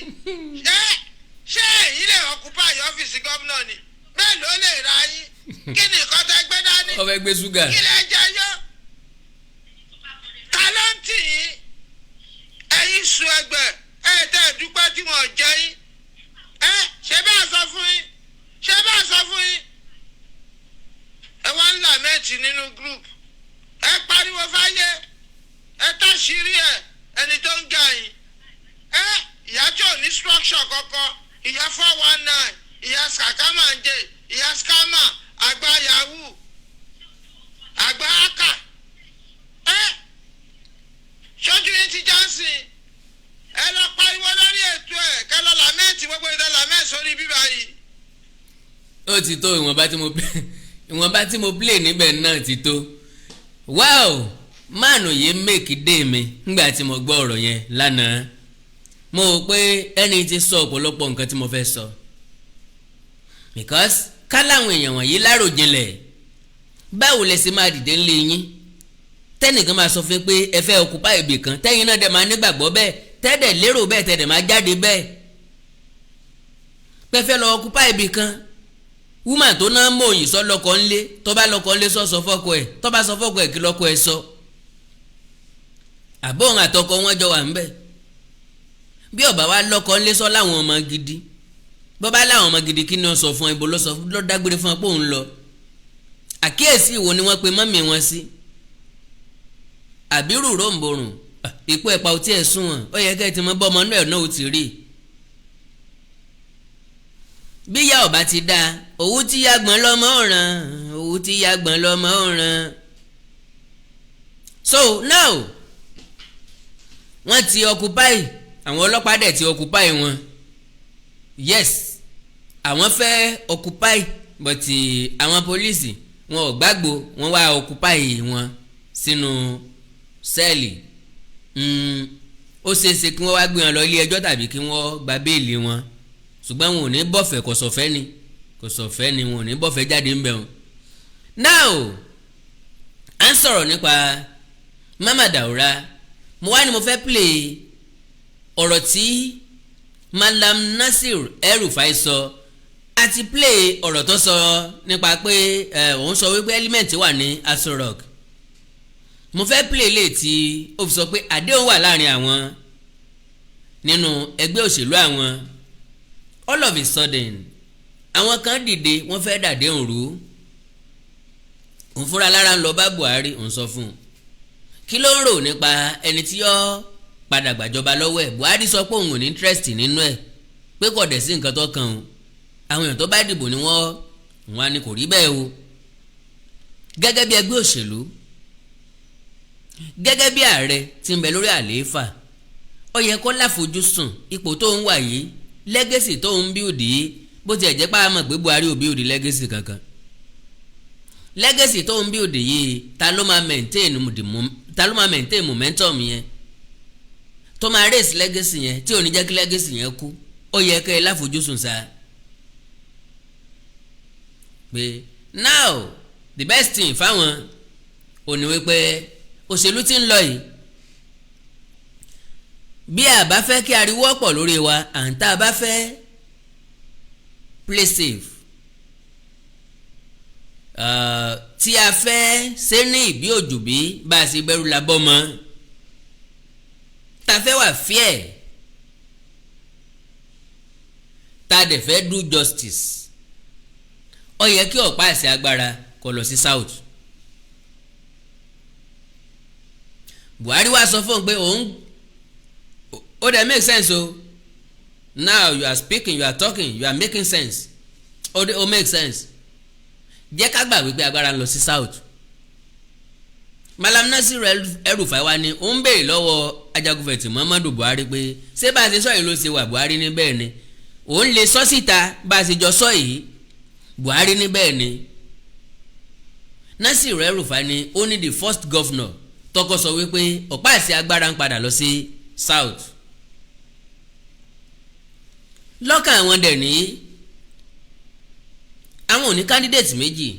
Ṣé èyí lè occupy ọ́fíìsì gómìnà ni? Mélòó lè ra yín? Kí ni nǹkan tẹ́ gbé dání? Ó fẹ́ gbé ṣúgà. Kí lẹ jẹ yó? Ta ló ń tì yín? Ẹ̀yin sùn ẹgbẹ́ ẹ̀ tẹ́ ẹ̀ dúpẹ́ tí wọ́n jẹ yín. Ẹ ṣe bẹ́ẹ̀ sọ fún yín, ṣe bẹ́ẹ̀ sọ fún yín. Ẹ wá ń lament nínú group, ẹ pariwo fáyé, ẹ táṣìírí ẹ ẹni tó ń ga yín. Ẹ ìyá tí ò ní structure kankan, ìyá 419, ìyá sàkámàǹjẹ, ìyá scammer, àgbà yahoo, àgbà aka. Ẹ ṣojú yín ti johnson. Ẹ lọ pariwo lórí ètò ẹ, kẹ lọ lament gbogbo ìdá lament sórí bíbá yìí. Ó ti tó. Ìwọ̀nba tí mo play níbẹ̀ náà ti tó. Wow, máàlù yìí make day mi. Nígbà tí mo gbọ́ ọ̀rọ̀ yẹn lánàá, mo rò pé ẹni tí sọ ọ̀pọ̀lọpọ̀ nǹkan tí mo fẹ́ sọ, because ká láwọn èèyàn wọ̀nyí láròjinlẹ̀, báwo lẹ ṣe máa dìde ńlẹ̀ yín, tẹ́nìkan máa sọ fún yín pé ẹ fẹ́ occupy ibì kan, tẹ́yìn náà dẹ̀ máa nígbàgbọ́ bẹ́ẹ̀, tẹ́dẹ̀ lérò bẹ́ẹ̀, tẹ́dẹ̀ máa jáde bẹ́ẹ̀ pé fẹ́ lọ occupy ibì kan? Woman tó ná mọ̀ òyìn sọ lọ́kọ̀ ńlé, tó bá lọ́kọ̀ ńlé, sọ fọ́kọ ẹ̀, tó bá sọ fọ́kọ ẹ̀, kí lọ́kọ ẹ̀ sọ? Àbóhùn àtọkọ wọn jọ wà ńbẹ̀. Bí ọba wa lọ́kọ ńlé, sọ láwọn ọmọ gidi, bọ́ bá láwọn ọmọ gidi, kí ni wọ́n sọ fún ẹ? Ibo ló sọ ló dágbére fún ọ pé òun lọ? Àkíyèsí ìwo ni wọ́n pe mummy wọn sí? Àbírù ròǹbòrùn ìpò ẹ̀pà ò tí ẹ̀ sún wọn. Ó yẹ kẹ́ ẹ ti mọ bọ́ ọmọ náà náà ó ti rí bí ìyá ọba ti dáa. Òwú tí ya gbọ̀n lọ́mọ ọ̀ràn, òwú tí ya gbọ̀n lọ́mọ ọ̀ràn. So now wọ́n ti occupy, àwọn ọlọ́pàá dẹ̀ ti occupy wọn. Yes, àwọn fẹ́ occupy, but àwọn pólísì wọn ò gbàgbó, wọn wá occupy wọn sínú sẹ́ẹ̀lì. Ó ṣeéṣe kí wọ́n wá gbé wọn lọ ilé ẹjọ́ tàbí kí wọ́n gba béèlì wọn, ṣùgbọ́n wọn ò ní bọ̀fẹ̀. Kò sọ̀fẹ́ ni, kò sọ̀fẹ́ ni, wọn ò ní bọ̀fẹ́ jáde ń bẹ̀ wọn. Now, à ń sọ̀rọ̀ nípa Mama Daura. Mo wá ní mo fẹ́ play ọ̀rọ̀ tí Malam Nasir El-Rufai sọ àti play ọ̀rọ̀ tó sọ nípa pé òun sọ wípé element wà ní Aso Rock. Mo fẹ́ play lè tí ó fi sọ pé àdéhùn wà láàrin àwọn nínú ẹgbẹ́ òṣèlú àwọn. All of a sudden, àwọn kan dìde, wọ́n fẹ́ dàdéhùn rú. Òun fúnra lára ń lọ bá Buhari, òun sọ fún un kí ló ń rò nípa ẹni tí yó padà gbàjọba lọ́wọ́ ẹ̀. Buhari sọ pé òun ò ní interest nínú ẹ̀, pé kò dẹ̀ sí nǹkan tó kàn òun, àwọn èèyàn tó bá dìbò ni wọ́n wọn á ní kò rí bẹ́ẹ̀ o. Gẹ́gẹ́ bí ẹgbẹ́ òṣèlú, gẹ́gẹ́ bí ààrẹ tí ń bẹ lórí àlééfà, ó yẹ kó láfojúsùn ipò tó ń wà yìí, legacy tó ń build yìí. Bó tiẹ̀ jẹ́ pé a mọ̀ pé Buhari ò build legacy kankan, legacy tó ń build yìí, ta ló máa maintain momentum yẹn, tó máa raise legacy yẹn, tí ò ní jẹ́ kí legacy yẹn kú? Ó yẹ kẹ́ ẹ láfojúsùn sáà pé now the best thing fáwọn ò ní wípé òṣèlú tí ń lọ yìí, bí a bá fẹ́ kí ariwo pọ̀ lórí wa, à ń tá a bá fẹ́ play safe, tí a fẹ́ ṣe ní ìbí òjòbí bá a ṣe bẹ̀rù la bọ́ mọ́, tá a fẹ́ wà fair, tá a dẹ̀ fẹ́ do justice, ó yẹ kí ọ̀pá àṣẹ agbára kó lọ sí south. Buhari wá sọ fún un pé òun ó dẹ̀ make sense o. Now you are speaking, you are talking, you are making sense. Ó dẹ̀ ó make sense. Jẹ́ ká gbà wípé agbára ń lọ sí south. Malam Nasir El-Rufai wa ni ó ń béèrè lọ́wọ́ ajagunfẹ̀tì Muhammadu Buhari pé ṣé bá a ṣe sọ yìí ló ṣe wà? Buhari ní bẹ́ẹ̀ ni, òun lè sọ síta bá a ṣe jọ sọ yìí. Buhari ní bẹ́ẹ̀ ni. Nasir El-Rufai ni ó ní the first governor tọkọ sọ wípé ọ̀pá àṣẹ agbára ń padà lọ sí south. Lọ́kàn àwọn dẹ̀ ní àwọn ò ní candidate méjì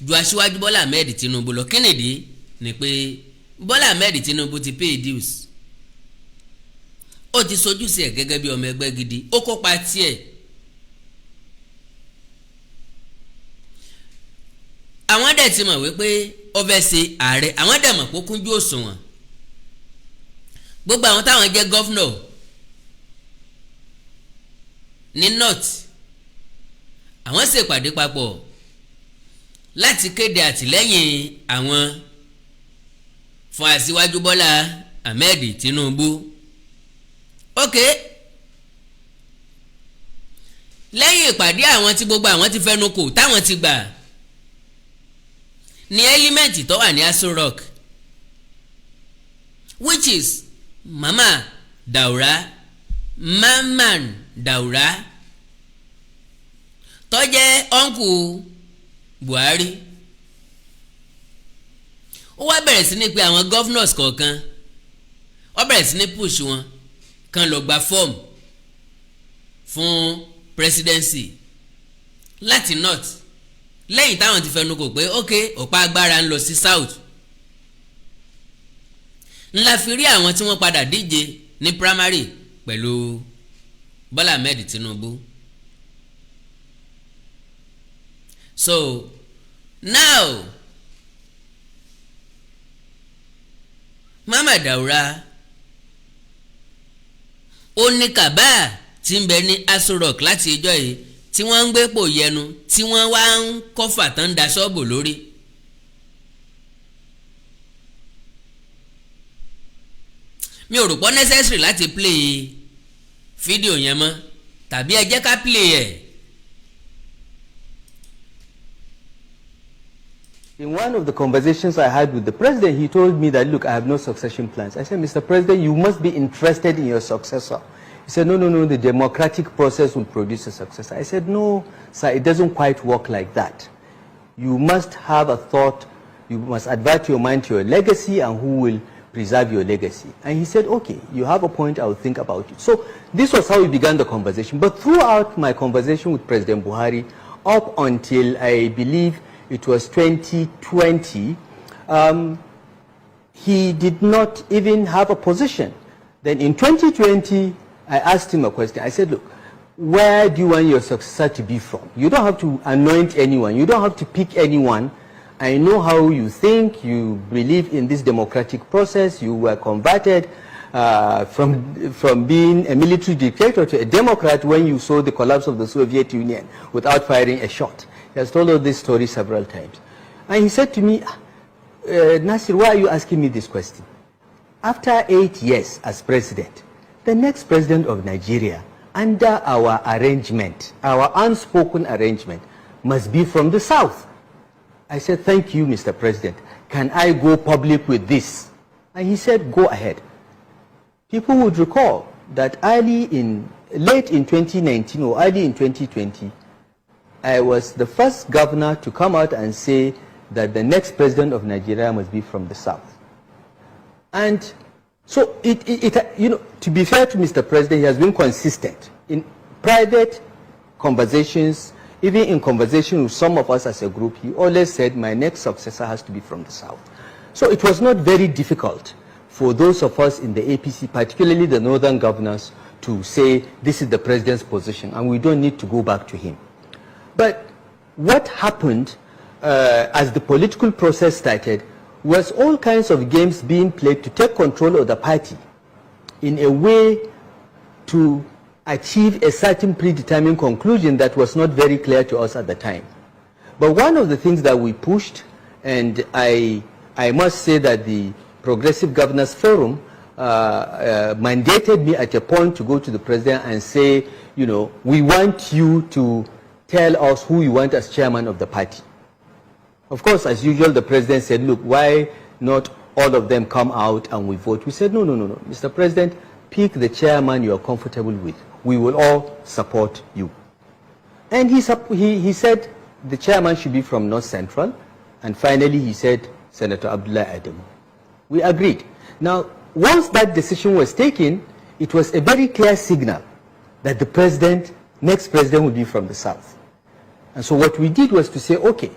ju Aṣíwájú Bọ́lá Ahmed Tinubu lọ. Kennedy ni pé Bọ́lá Ahmed Tinubu ti pay dues, ó ti sojúṣe ẹ̀ gẹ́gẹ́ bí ọmọ ẹgbẹ́ gidi, ó kópa tiẹ̀. Àwọn dẹ̀ ti mọ̀ wípé ó fẹ́ ṣe ààrẹ, àwọn dẹ̀ mọ̀ pé ó kúnjú òṣùwọ̀n. Gbogbo àwọn táwọn jẹ́ governor ní north, àwọn ṣèpàdé papọ̀ láti kéde àtìlẹ́yìn àwọn fún Aṣíwájú Bọ́lá Ahmed Tinubu. Ok, lẹ́yìn ìpàdé àwọn tí gbogbo àwọn ti fẹnu kò, táwọn ti gbà ní element tó wà ní Aso Rock, which is Mama Daura, Mamman Daura, tó jẹ́ uncle Buhari, ó wá bẹ̀rẹ̀ sí ní pé àwọn governors kọ̀ọ̀kan, ó bẹ̀rẹ̀ sí ní push wọn kan lọ gba form fún presidency láti north, lẹ́yìn táwọn ti fẹnu kò pé ok, ọ̀pá agbára ń lọ sí south. Ńlá fi rí àwọn tí wọ́n padà díje ní primary pẹ̀lú Bọ́lá Ahmed Tinubu. So now Mama Daura ó ní kàbá tí ń bẹ ní Aso Rock láti ìjọ yìí tí wọ́n ń gbé pò yẹnu, tí wọ́n wá ń kọ́fà tán ń da ṣọ́ọ̀bù lórí. Mi ò rò pọ́ necessary láti play fídíò yẹn mọ́, tàbí ẹ jẹ́ ká play ẹ̀. In one of the conversations I had with the president, he told me that, look, I have no succession plans. I said, Mr. President, you must be interested in your successor. He said, no, no, no, the democratic process will produce a successor. I said, no, sir, it doesn't quite work like that. You must have a thought, you must advert your mind to your legacy and who will preserve your legacy. And he said, okay, you have a point, I will think about it. So this was how we began the conversation. But throughout my conversation with President Buhari, up until I believe it was 2020, he did not even have a position. Then in 2020, I asked him a question. I said, "Look, where do you want your successor to be from? You don't have to anoint anyone. You don't have to pick anyone. I know how you think. You believe in this democratic process. You were converted from being a military dictator to a democrat when you saw the collapse of the Soviet Union without firing a shot." He has told us this story several times. And he said to me, "Nasir, why are you asking me this question? After 8 years as president, the next president of Nigeria, under our arrangement, our unspoken arrangement, must be from the South." I said, "Thank you, Mr. President. Can I go public with this?" And he said, "Go ahead." People would recall that late in 2019 or early in 2020, I was the first governor to come out and say that the next president of Nigeria must be from the South. And so, to be fair to Mr. President, he has been consistent in private conversations, even in conversation with some of us as a group. He always said, "My next successor has to be from the South." So it was not very difficult for those of us in the APC, particularly the northern governors, to say this is the president's position and we don't need to go back to him. But what happened as the political process started was all kinds of games being played to take control of the party in a way to achieve a certain predetermined conclusion that was not very clear to us at the time. But one of the things that we pushed, and I must say that the Progressive Governors Forum mandated me at a point to go to the president and say, "We want you to tell us who you want as chairman of the party." Of course, as usual, the president said, "Look, why not all of them come out and we vote?" We said, "No, no, no, no. Mr. President, pick the chairman you are comfortable with. We will all support you." And he said the chairman should be from North Central. And finally, he said Senator Abdullah Adamu. We agreed. Now, once that decision was taken, it was a very clear signal that the president, next president, would be from the South. And so what we did was to say, okay,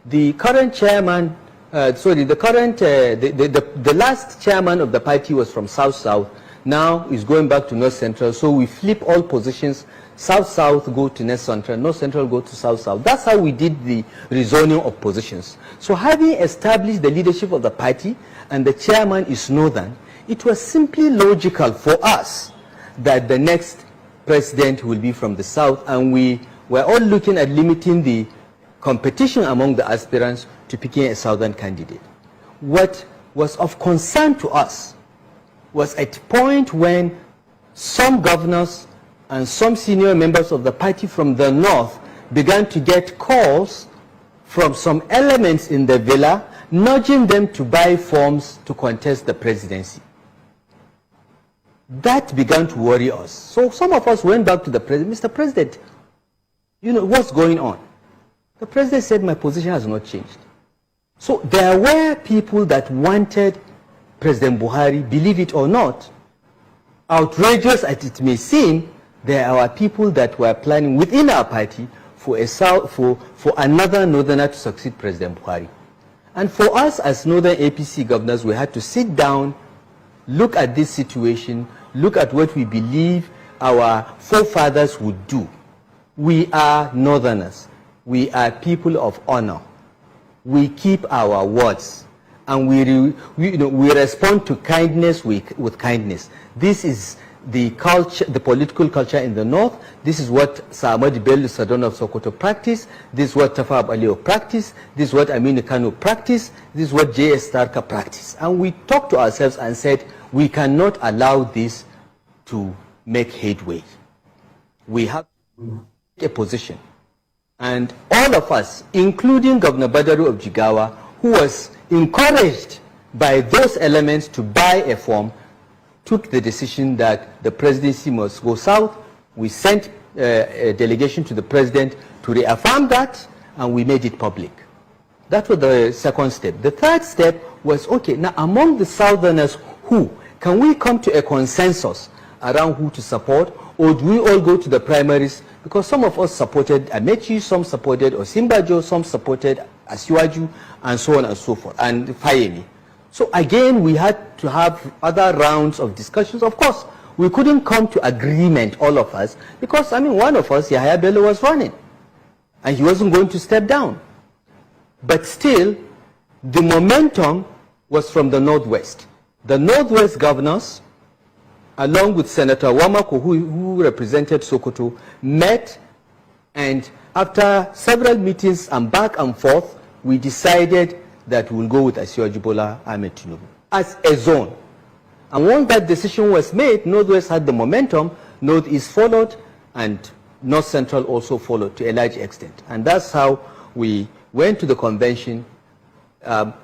the current chairman, sorry, the current, the last chairman of the party was from South South, now is going back to North Central. So we flip all positions. South South go to North Central, North Central go to South South. That's how we did the rezoning of positions. So having established the leadership of the party and the chairman is Northern, it was simply logical for us that the next president will be from the South, and we were all looking at limiting the competition among the aspirants to picking a Southern candidate. What was of concern to us was at point when some governors and some senior members of the party from the North began to get calls from some elements in the villa nudging them to buy forms to contest the presidency. That began to worry us. So some of us went back to the president, "Mr. President, what's going on?" The president said, "My position has not changed." So there were people that wanted President Buhari, believe it or not, outrageous as it may seem, there are people that were planning within our party for another northerner to succeed President Buhari. And for us as Northern APC governors, we had to sit down, look at this situation, look at what we believe our forefathers would do. We are Northerners. We are people of honor. We keep our words and we respond to kindness with kindness. This is the culture, the political culture in the North. This is what Sir Ahmadu Bello, Sardauna of Sokoto, practiced. This is what Tafawa Balewa practiced. This is what Aminu Kano practiced. This is what J.S. Tarka practiced. And we talked to ourselves and said, we cannot allow this to make headway. We have a position. And all of us, including Governor Badaru of Jigawa, who was encouraged by those elements to buy a form, took the decision that the presidency must go south. We sent a delegation to the president to reaffirm that, and we made it public. That was the second step. The third step was, okay, now among the Southerners, who? Can we come to a consensus around who to support, or do we all go to the primaries? Because some of us supported Amaechi, some supported Osinbajo, some supported Asiwaju, and so on and so forth, and Fayemi. So again, we had to have other rounds of discussions. Of course, We couldn't come to agreement, all of us, because, I mean, one of us, Yahaya Bello, was running, and he wasn't going to step down. But still, the momentum was from the Northwest. The Northwest governors, along with Senator Wamako, who represented Sokoto, met, and after several meetings and back and forth, we decided that we'll go with Asiwaju Bola Ahmed Tinubu as a zone. And once that decision was made, Northwest had the momentum, Northeast followed, and North Central also followed to a large extent. And that's how we went to the convention,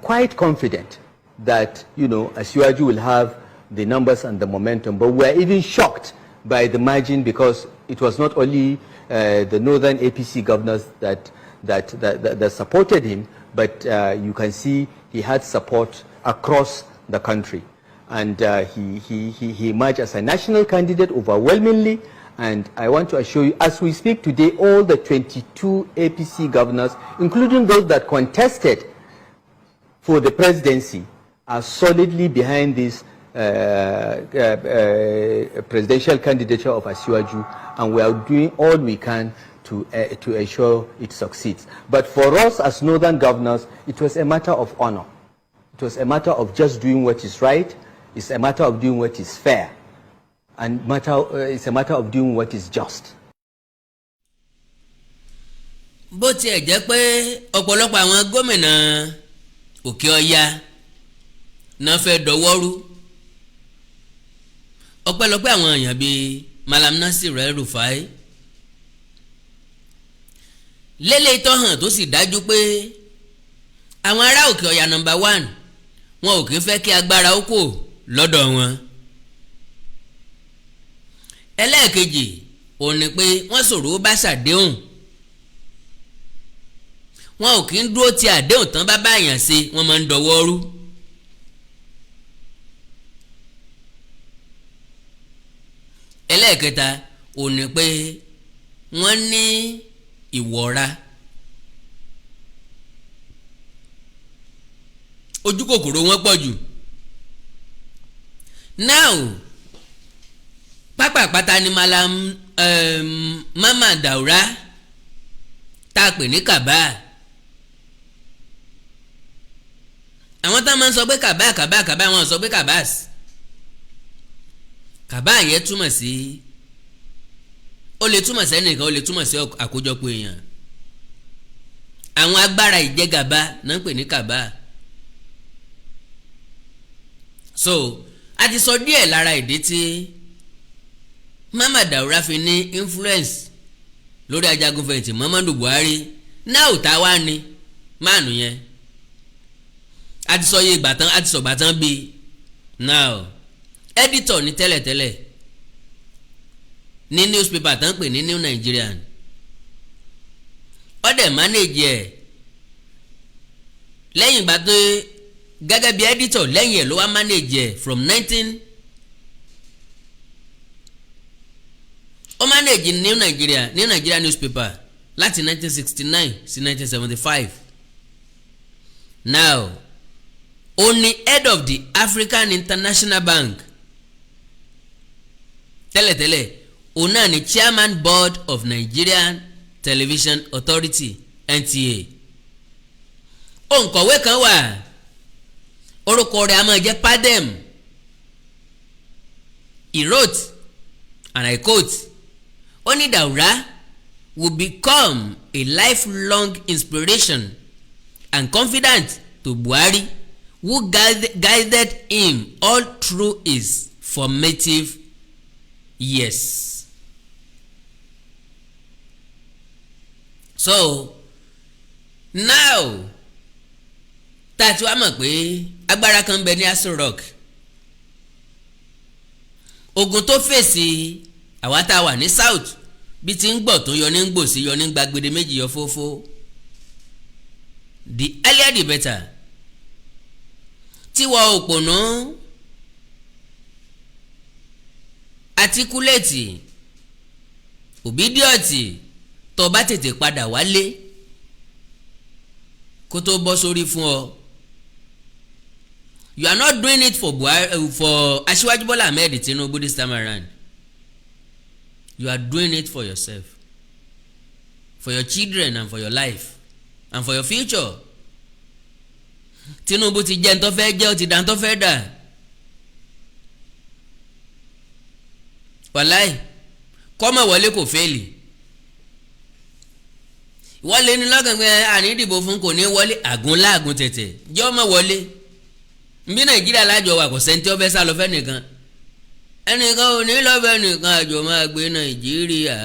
quite confident that Asiwaju will have the numbers and the momentum. But we are even shocked by the margin, because it was not only the northern APC governors that supported him, but you can see he had support across the country. And he emerged as a national candidate overwhelmingly. And I want to assure you, as we speak today, all the 22 APC governors, including those that contested for the presidency, are solidly behind this presidential candidature of Asiwaju, and we are doing all we can to ensure it succeeds. But for us as northern governors, it was a matter of honor. It was a matter of just doing what is right. It's a matter of doing what is fair. And it's a matter of doing what is just. Bó tiẹ̀ jẹ́ pé ọ̀pọ̀lọpọ̀ àwọn gómìnà Òkè Ọya náà fẹ́ dọwọ́rú, ọpẹ́lọpẹ́ àwọn èèyàn bíi Malam Nasir El-Rufai lélẹ̀ tó hàn, tó sì dájú pé àwọn ará Òkè Ọya, number one, wọn ò kí ń fẹ́ kí agbára ó kò lọ́dọ̀ wọn. Ẹlẹ́ẹ̀kejì òun ni pé wọ́n ṣòro bá ṣàdéhùn, wọn ò kí ń dúró ti àdéhùn tán bá báyàn ṣe, wọ́n máa ń dọwọ́ rú. Ẹlẹ́ẹ̀kẹta òun ni pé wọ́n ní ìwọra, ojú kòkòrò wọn pọ̀ jù. Now, pápápátá ni Malam Mamman Daura tá a pè ní Kaba. Àwọn tá a máa ń sọ pé Kaba, Kaba, Kaba, wọn sọ pé Kabas. Kaba yẹn túmọ̀ sí, ó lè túmọ̀ sí ẹnìkan, ó lè túmọ̀ sí àkójọpọ̀ èèyàn. Àwọn agbára ìjẹgàba náà ń pè ní Kaba. So a ti sọ díẹ̀ lára ìdí tí Mamman Daura fi ní influence lórí ajagunfẹ̀yìntì Muhammadu Buhari. Náà ò tá wá ní máàlù yẹn, a ti sọ iye ìgbà tán, a ti sọ ìgbà tán bíi. Now, editor ní tẹ́lẹ̀tẹ́lẹ̀ ní newspaper tán pè ní New Nigerian, ó dẹ̀ manage ẹ̀ lẹ́yìn ìgbà tó gẹ́gẹ́ bí editor, lẹ́yìn ẹ̀ ló wá manage ẹ̀ from 19, ó manage New Nigeria newspaper láti 1969 sí 1975. Now, ó ní head of the African International Bank tẹ́lẹ̀tẹ́lẹ̀, òun náà ni chairman board of Nigerian Television Authority, NTA. Òǹkọ̀wé kan wà, orúkọ rẹ̀ a máa jẹ́ Padem. He wrote, and I quote, ó ní, "Daura will become a lifelong inspiration and confidant to Buhari, who guided him all through his formative years." So now, tá a ti wá mọ̀ pé agbára kan ń bẹ ní Aso Rock, ogun tó fèsì àwa tá a wà ní south, bí ti ń gbọ̀ tó yọ ní gbòsí, yọ ní gbagbede méjì, yọ fófó. The earlier the better. Tíwọ òpònú àtikúlẹ̀tì òbídíọ̀tì tó bá tètè padà wálé kó tó bọ́ sórí fún ọ. You are not doing it for Buhari, for Asiwaju Bola Ahmed Tinubu this time around. You are doing it for yourself, for your children and for your life and for your future. Tinubu ti jẹ́ ntọ́ fẹ́ jẹ́, ó ti dà ntọ́ fẹ́ dà. Wàláì, kọ́mọ̀ wọlé kò fail. Wọlé ní lọ́kàn pé àní ìdìbò fún kò ní wọlé, àgùn láàgùn tẹ̀tẹ̀ jẹ́ ọmọ wọlé. Nbí Nàìjíríà lájọ wà, kò sẹ́ńtì ọbẹ̀ sá lọ fẹ́ nìkan, ẹnìkan ò ní lọ́bẹ̀ nìkan, àjọ máa gbé Nàìjíríà,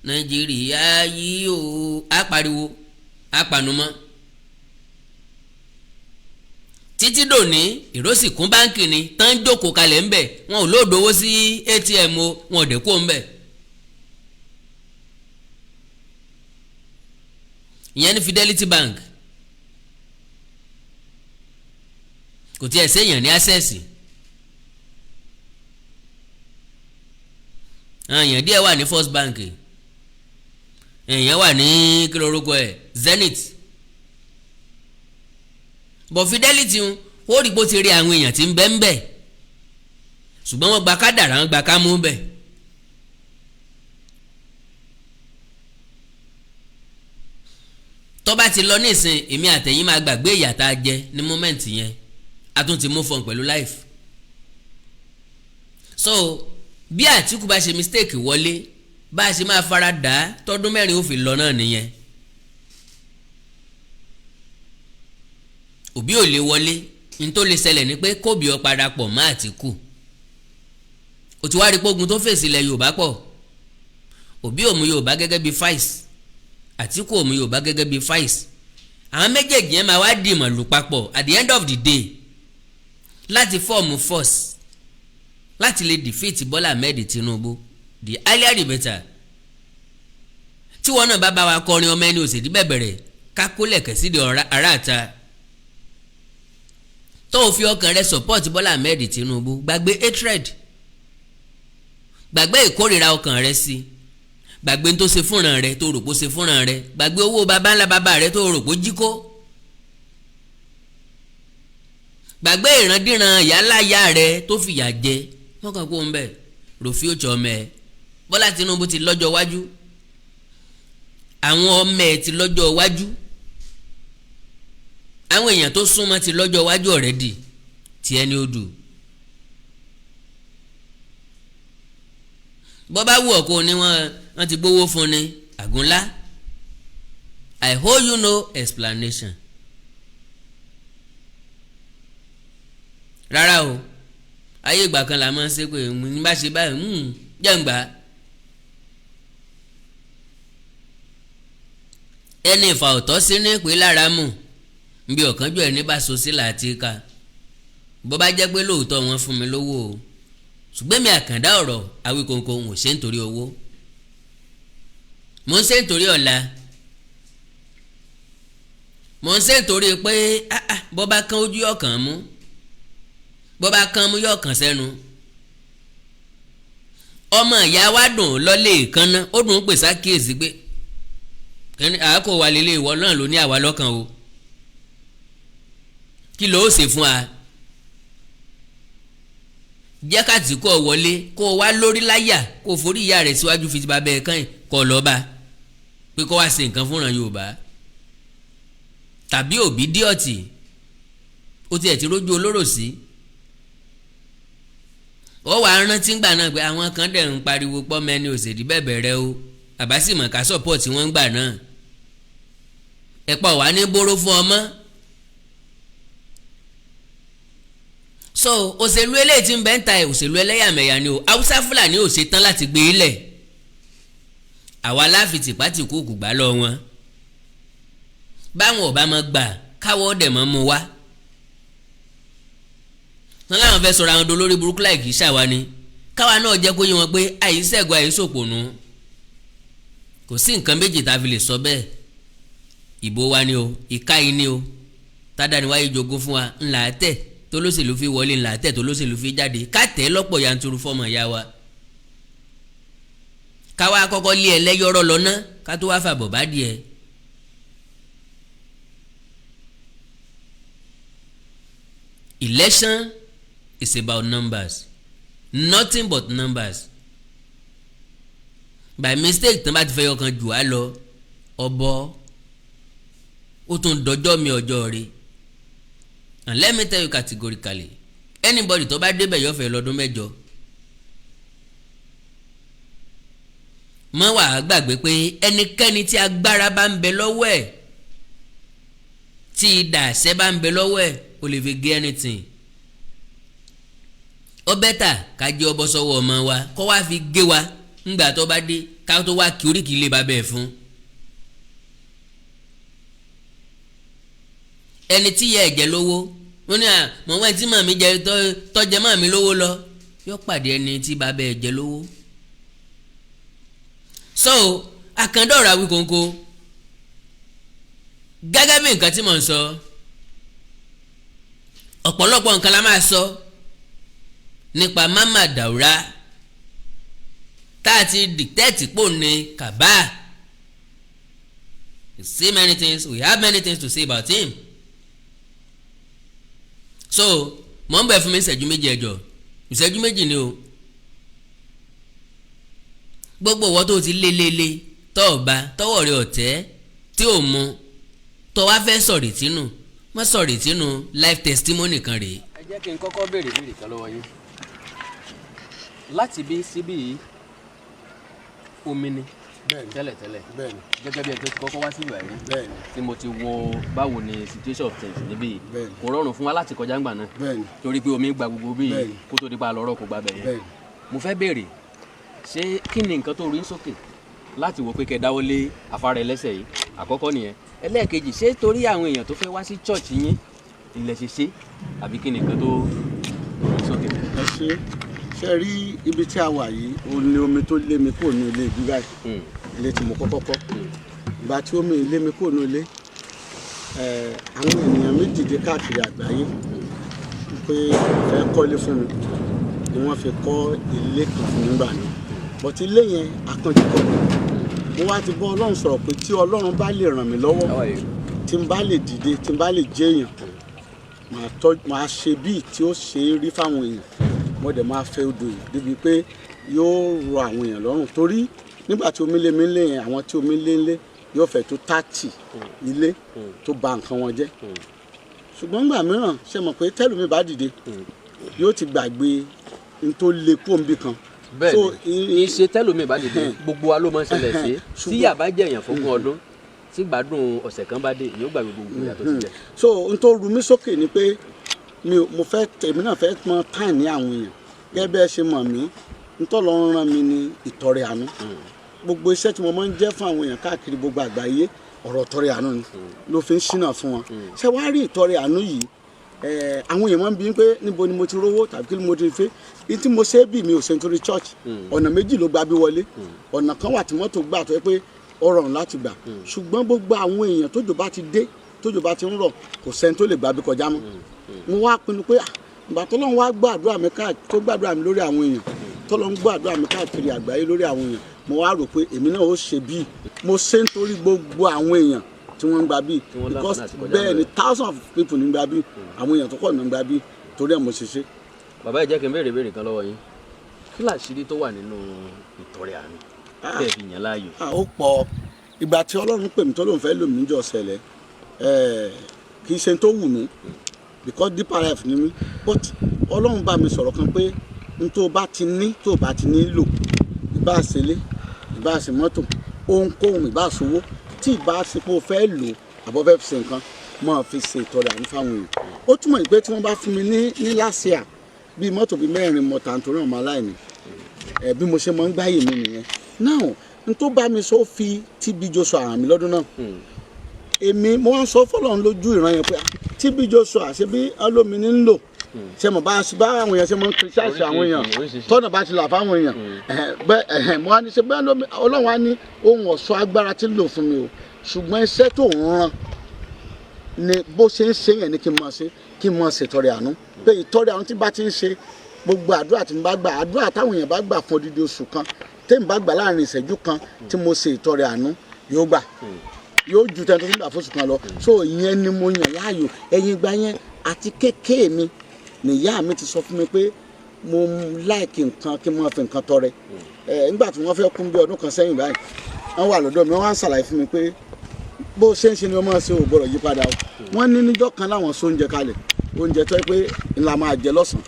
Nàìjíríà yìí o. Á pariwo, á panumọ́ títí dòní. Ìrọ́sì kún báńkì ni tán jókòó kalẹ̀ ńbẹ̀, wọn ò lóòdù owó sí ATM o, wọn ò dẹ̀ kó ńbẹ̀. Ìyẹn ní Fidelity Bank, kò tiẹ̀ séèyàn ní Access. Èèyàn díẹ̀ wà ní First Bank, èèyàn wà ní kí lorúkọ ẹ̀, Zenith, but Fidelity ń ó rí bó ti rí àwọn èèyàn tí ń bẹ ń bẹ, ṣùgbọ́n wọ́n gba kádàrá, wọ́n gba kámú bẹ̀. Tó bá ti lọ nísìn, èmi àtẹ̀yìn máa gbàgbé ìyà tá a jẹ ní moment yẹn, a tún ti move on pẹ̀lú life. So bí Àtìkù bá ṣe mistake wọlé, bá a ṣe máa fara dà á tọdún 4 ó fi lọ náà nìyẹn. Òbí ò lè wọlé, ní tó lè ṣẹlẹ̀ ni pé kóbi ó padà pọ̀ mọ́ Àtìkù. Ó ti wá rí pógun tó fèsì ilẹ̀ Yorùbá pọ̀. Òbí ò mú Yorùbá gẹ́gẹ́ bí fáìsì, Àtìkù ò mú Yorùbá gẹ́gẹ́ bí fáìsì. Àwọn méjèèjì yẹn máa wá dìmọ̀ lù papọ̀ at the end of the day láti form force láti lè defeat Bọ́lá Ahmed Tinubu. The earlier the better. Tí wọn náà bá bá wa kọrin ọmọ ẹni òsèdí bẹ̀bẹ̀rẹ̀ kákólẹ̀kẹ̀ sídìí ará àta, tó o fi ọkàn rẹ support Bọ́lá Ahmed Tinubu, gbàgbé hatred, gbàgbé ìkórìíra ọkàn rẹ sí, gbàgbé tó ṣe fúnra rẹ tó rò pó ṣe fúnra rẹ, gbàgbé owó baba ńlá baba rẹ tó rò pó jí kó, gbàgbé ìrandíran ìyáláyà rẹ tó fìyà jẹ, wọ́n kàn kó ń bẹ̀ rò fi òjò ọmọ ẹ. Bọ́lá Tinubu ti lọ́jọ́ wájú, àwọn ọmọ ẹ ti lọ́jọ́ wájú, àwọn èèyàn tó súnmọ́ ti lọ́jọ́ wájú already, tí ẹni ó dù. Bọ́ bá wù ọ́ kó ní wọ́n ti gbówó fún ni àgúnlá. I owe you no explanation. Rárá o, ayé ìgbà kan là máa ń ṣe pé ní bá ṣe báyìí jẹ̀ǹgbà. Ẹni ìfà ọ̀tọ̀ sí ní ìpín lára mù nbí ọ̀kánjú ẹni bá so sí làtí ká. Bó bá jẹ́ pé lóòótọ́ wọn fún mi lówó o, ṣùgbọ́n mi àkàndá ọ̀rọ̀ Awíkonko ń ṣe nítorí owó, mo ń ṣe nítorí ọ̀la, mo ń ṣe nítorí pé bó bá kán ojú yọ̀ọ̀kàn mú, bó bá kán mú yọ̀ọ̀kàn sẹ́nu. Ọmọ ìyá wa dùn lọ́lé ìkànnà, ó dùn ún pè sákìyèsí pé àákò wa lélẹ̀, ìwọ náà ló ní àwa lọ́kàn o, kí ló ṣe fún wa? Jẹ́ k'Àtìkù ó wọlé, kó o wá lórí láyà, kó o forí ìyá rẹ̀ síwájú fi ti bàbá ẹ̀ kàn kọ́ lọ́ọ́ bá pé kó wá ṣe nǹkan fúnra Yorùbá. Tàbí òbí díọ̀tì ó tiẹ̀ ti rójú olóró sí, ó wàá rántí ngbà náà pé àwọn kan dẹ̀ ń pariwo pọ́ mẹ́ni òṣèdí bẹ̀bẹ̀ rẹ o, àbá sì mọ̀ ká sọ̀pọ̀tì wọ́n ń gbà náà, ẹ̀pọ̀ wà ní bóró fún ọmọ. So òṣèlú eléyìí tí ń bẹ ń ta ẹ̀, òṣèlú ẹlẹ́yàmẹ̀yà ni o. Haúsá Fúlàní ò ṣe tán láti gbé ilẹ̀, àwa láfi tìpátìkúùkù gbà lọ wọn. Báwọn ọba máa gbà káwọ́ dẹ̀ mọ́ mu wá, wọn láwọn fẹ́ sọ̀rọ̀ àwọn dolórí burúkú láì kìí ṣàwa ni, káwa náà jẹ́ kó yé wọn pé àìsẹ̀gùn àìsòpònú kò sí nǹkan méjì tá a fi lè sọ bẹ́ẹ̀. Ìbò wa ni o, ìka yìí ni o, tádàníwáyé jogún fún wa ńlá tẹ̀ tó lóṣèlú fi wọlé, ńlá tẹ̀ tó lóṣèlú fi jáde, ká tẹ̀ lọ́pọ̀ yanturu fọmọ ìyá wa, káwa kọ́kọ́ lé ẹlẹ́yọ̀rọ̀ lọ́nà ká tó wá fàbọ̀ bá díẹ̀. Election is about numbers, nothing but numbers. By mistake, tán bá ti fẹ́ ọkàn jù á lọ, ọbọ ó tún dọjọ́ mi ọjọ́ rí. And let me tell you categorically, anybody tó bá débẹ̀ yóò fẹ́ lọ́dún 8. Mọ́ wàá gbàgbé pé ẹnikẹ́ni tí agbára bá ń bẹ lọ́wọ́ ẹ̀, tí idà àṣẹ bá ń bẹ lọ́wọ́ ẹ̀, ó lè fi gé anything. Ó better ká jẹ́ ọbọ̀ sọ́wọ́ ọmọ wa kó wá fi gé wa ńgbà tó bá dé, ká tó wá kí oríkì ilé bàbá ẹ̀ fún. Ẹni tí ìyá ẹ̀ jẹ lówó, wọ́n ní mọ̀ wọ́n tí màmí jẹ tọ́jẹ màmí lówó lọ, yóò pàdé ẹni tí bàbá ẹ̀ jẹ lówó. So àkàndọ̀rọ̀ Awíkonko, gẹ́gẹ́ bí nǹkan tí mò ń sọ, ọ̀pọ̀lọpọ̀ nǹkan la máa sọ nípa Mama Daura tá a ti dictate pò ní kàbá. We see many things, we have many things to say about him. So mò ń bẹ̀ fún mi ìṣẹ́jú 2, ẹjọ́ ìṣẹ́jú 2 ni o. Gbogbo ìwọ tó ti lé lé lé tọ́ ọba tọwọ́ rẹ ọ̀tẹ́ tí ò mu tọ́ wá fẹ́ sọ̀rì tínú, má sọ̀rì tínú, life testimony kan rèé. Ẹ jẹ́ kí n kọ́kọ́ béèrè béèrè kan lọ́wọ́ yín. Láti bí síbí yìí omi ni tẹ́lẹ̀tẹ́lẹ̀, gẹ́gẹ́ bí ẹni tó ti kọ́kọ́ wá síbí báyìí tí mo ti wo báwo ni situation of things níbí, kò rọrùn fún wa láti kọjá ńgbà náà torí pé omi gba gbogbo bí kó tó di pa lọ́rọ̀ kó gba bẹ̀ yẹn. Mo fẹ́ béèrè, ṣé kí ni nǹkan tó rí sókè láti wò pé kẹ́ dáwọ́ lé afárá ẹlẹ́sẹ̀ yìí? Àkọ́kọ́ nìyẹn. Ẹlẹ́ẹ̀kejì, ṣé torí àwọn èèyàn tó fẹ́ wá sí church yín ilẹ̀ ṣe ṣe, àbí kí ni nǹkan tó rí sókè? Ẹ ṣe rí ibi tí a wà yìí, ó ní omi tó lé mi kúrò ní ilé ibi báyìí, ilé tí mo kọ́kọ́ kọ́. Ìgbà tí omi lé mi kúrò ní ilé, àwọn ènìyàn mi dìde káàkiri àgbáyé pé fẹ́ kọ́lé fún mi, ni wọ́n fi kọ́ ilé kan fún mi gbà náà. But ilé yẹn àkànjú kọ́ mi. Mo wá ti bọ́ Ọlọ́run sọ̀rọ̀ pé tí Ọlọ́run bá lè ràn mí lọ́wọ́, tí n bá lè dìde, tí n bá lè jẹ́ èèyàn, màá ṣe bíi tí ó ṣe é rí fáwọn èèyàn. Mo dẹ̀ máa fẹ́ odò yìí débi pé yóò rọ àwọn èèyàn lọ́rùn, torí nígbà tí omi lé mi lé yẹn, àwọn tí omi lé lé yóò fẹ́ tó 30 ilé tó bà nǹkan wọn jẹ́. Ṣùgbọ́n nígbà mìíràn, ṣe mọ̀ pé tẹ́lùmí bá dìde yóò ti gbàgbé n tó lè kú òǹbì kan. Bẹ́ẹ̀ni, ìṣe tẹ́lùmí bá dìde gbogbo wa ló máa ń ṣẹlẹ̀ sí. Tí yà bá jẹ̀yàn fógún ọdún, tí gbádùn ọ̀sẹ̀ kan bá dé, yóò gbàgbé gbogbo ìyà tó ti jẹ. So n tó ru mí sókè ni pé mo fẹ́, èmi náà fẹ́ mọ táì ní àwọn èèyàn gẹ́gẹ́ bí ẹ ṣe mọ̀ mí, n tó lọ ń rán mi ní ìtọrẹ àánú. Gbogbo iṣẹ́ tí mo máa ń jẹ́ fún àwọn èèyàn káàkiri gbogbo àgbáyé, ọ̀rọ̀ ìtọrẹ àánú ni ló fi ń ṣínà fún wọn. Ṣé wàá rí ìtọrẹ àánú yìí, àwọn èèyàn máa ń bi pé níbo ni mo ti rówó tàbí kí ni mo ti fẹ́. Ní tí mo ṣe bí mi ò ṣe nítorí church, ọ̀nà méjì ló gba bí wọlé. Ọ̀nà kan wà tí mọ́tò gbà tó yẹ pé ó rọrùn láti gbà, ṣùgbọ́n gbogbo àwọn èèyàn tójò bá ti dé, tójò bá ti ń rọ̀, kò sẹ́ni tó lè gbà bí kọjá mọ́. Mo wá pinnu pé ìgbà tọ́lọ́run wá gbọ́ àdúrà mi káàkiri, tó gbàdúrà mi lórí àwọn èèyàn, tọ́lọ́run gbọ́ àdúrà mi káàkiri àgbáyé lórí àwọn èèyàn, mo wá rò pé èmi náà ó ṣe bíi mo ṣe nítorí gbogbo àwọn èèyàn tí wọ́n ń gba bíi, because bẹ́ẹ̀ ni thousands of people ní gba bíi, àwọn èèyàn tó kọ̀ ní gba bíi, torí ẹ̀ mo ṣe ṣe. Bàbá, ẹ jẹ́ kí n béèrè béèrè kan lọ́wọ́ yín. Kí làṣírí tó wà nínú ìtọrẹ àánú tẹ́ fi yàn láàyò? Ó pọ̀. Ìgbà tí Ọlọ́run pè mí tó lóun fẹ́ lò mí jọ ṣẹlẹ̀, kì í ṣe tó wù mí, because deeper life ni mí, but Ọlọ́run bá mi sọ̀rọ̀ kan pé n tó bá ti ní, tó bá ti ní lò, ìbá ṣẹlẹ̀, ìbá ṣe mọ́tò, ohunkóhun, ìbá ṣòwò, tí ìbá ṣe pé o fẹ́ lò àbọ̀ fẹ́ fi ṣe nǹkan, máa fi ṣe ìtọrẹ àánú fáwọn èèyàn. Ó túmọ̀ pé tí wọ́n bá fún mi ní last year bíi mọ́tò bíi 4 mọ́ta nítorí ọmọ aláìní, bí mo ṣe máa ń gbáyè mi nìyẹn. Now n tó bá mi sọ fi TB Joshua hàn mí lọ́dún náà, èmi mo wá ń sọ fọlọ́run lójú ìran yẹn pé TB Joshua ṣe bí ọlọ́mi ní ń lò, ṣe mọ̀ bá àwọn èèyàn ṣe mọ̀ ń criticize àwọn èèyàn tọ́nà bá ti là fáwọn èèyàn bẹ́ẹ̀, mo wá ní ṣe bẹ́ẹ̀ Ọlọ́run á ní ohun ọ̀ṣọ́ agbára tí ń lò fún mi o, ṣùgbọ́n iṣẹ́ tó ń rán ni bó ṣe ń ṣe yẹn ni kí n máa ṣe, kí n máa ṣètọrẹ àánú, pé ìtọrẹ àánú tí bá ti ń ṣe, gbogbo àdúrà tí n bá gbà, àdúrà táwọn èèyàn bá gbà fún odidi oṣù kan, tí n bá gbà láàrin ìṣẹ́jú kan tí mo ṣe ìtọrẹ àánú, yóò gbà, yóò ju tẹni tó ti gbà fóṣù kan lọ. So ìyẹn ni mo yàn láàyò. Ẹ̀yìn ìgbà yẹn àti kékeré mi Nìyá mi ti sọ fún mi pé mo like nǹkan kí n máa fi nǹkan tọrẹ. Ẹ nígbà tí wọ́n fẹ́ kún bí ọdún kan sẹ́yìn báyìí, wọ́n wà lọ́dọ̀ mi, wọ́n wá ń ṣàlàyé fún mi pé bó ṣe ń ṣe ni wọ́n máa ṣe, ò gbọ́dọ̀ yí padà o. Wọ́n ní níjọ́ kan láwọn sóúnjẹ kalẹ̀, oúnjẹ tó yẹ pé ńlá máa jẹ lọ́sàn-án,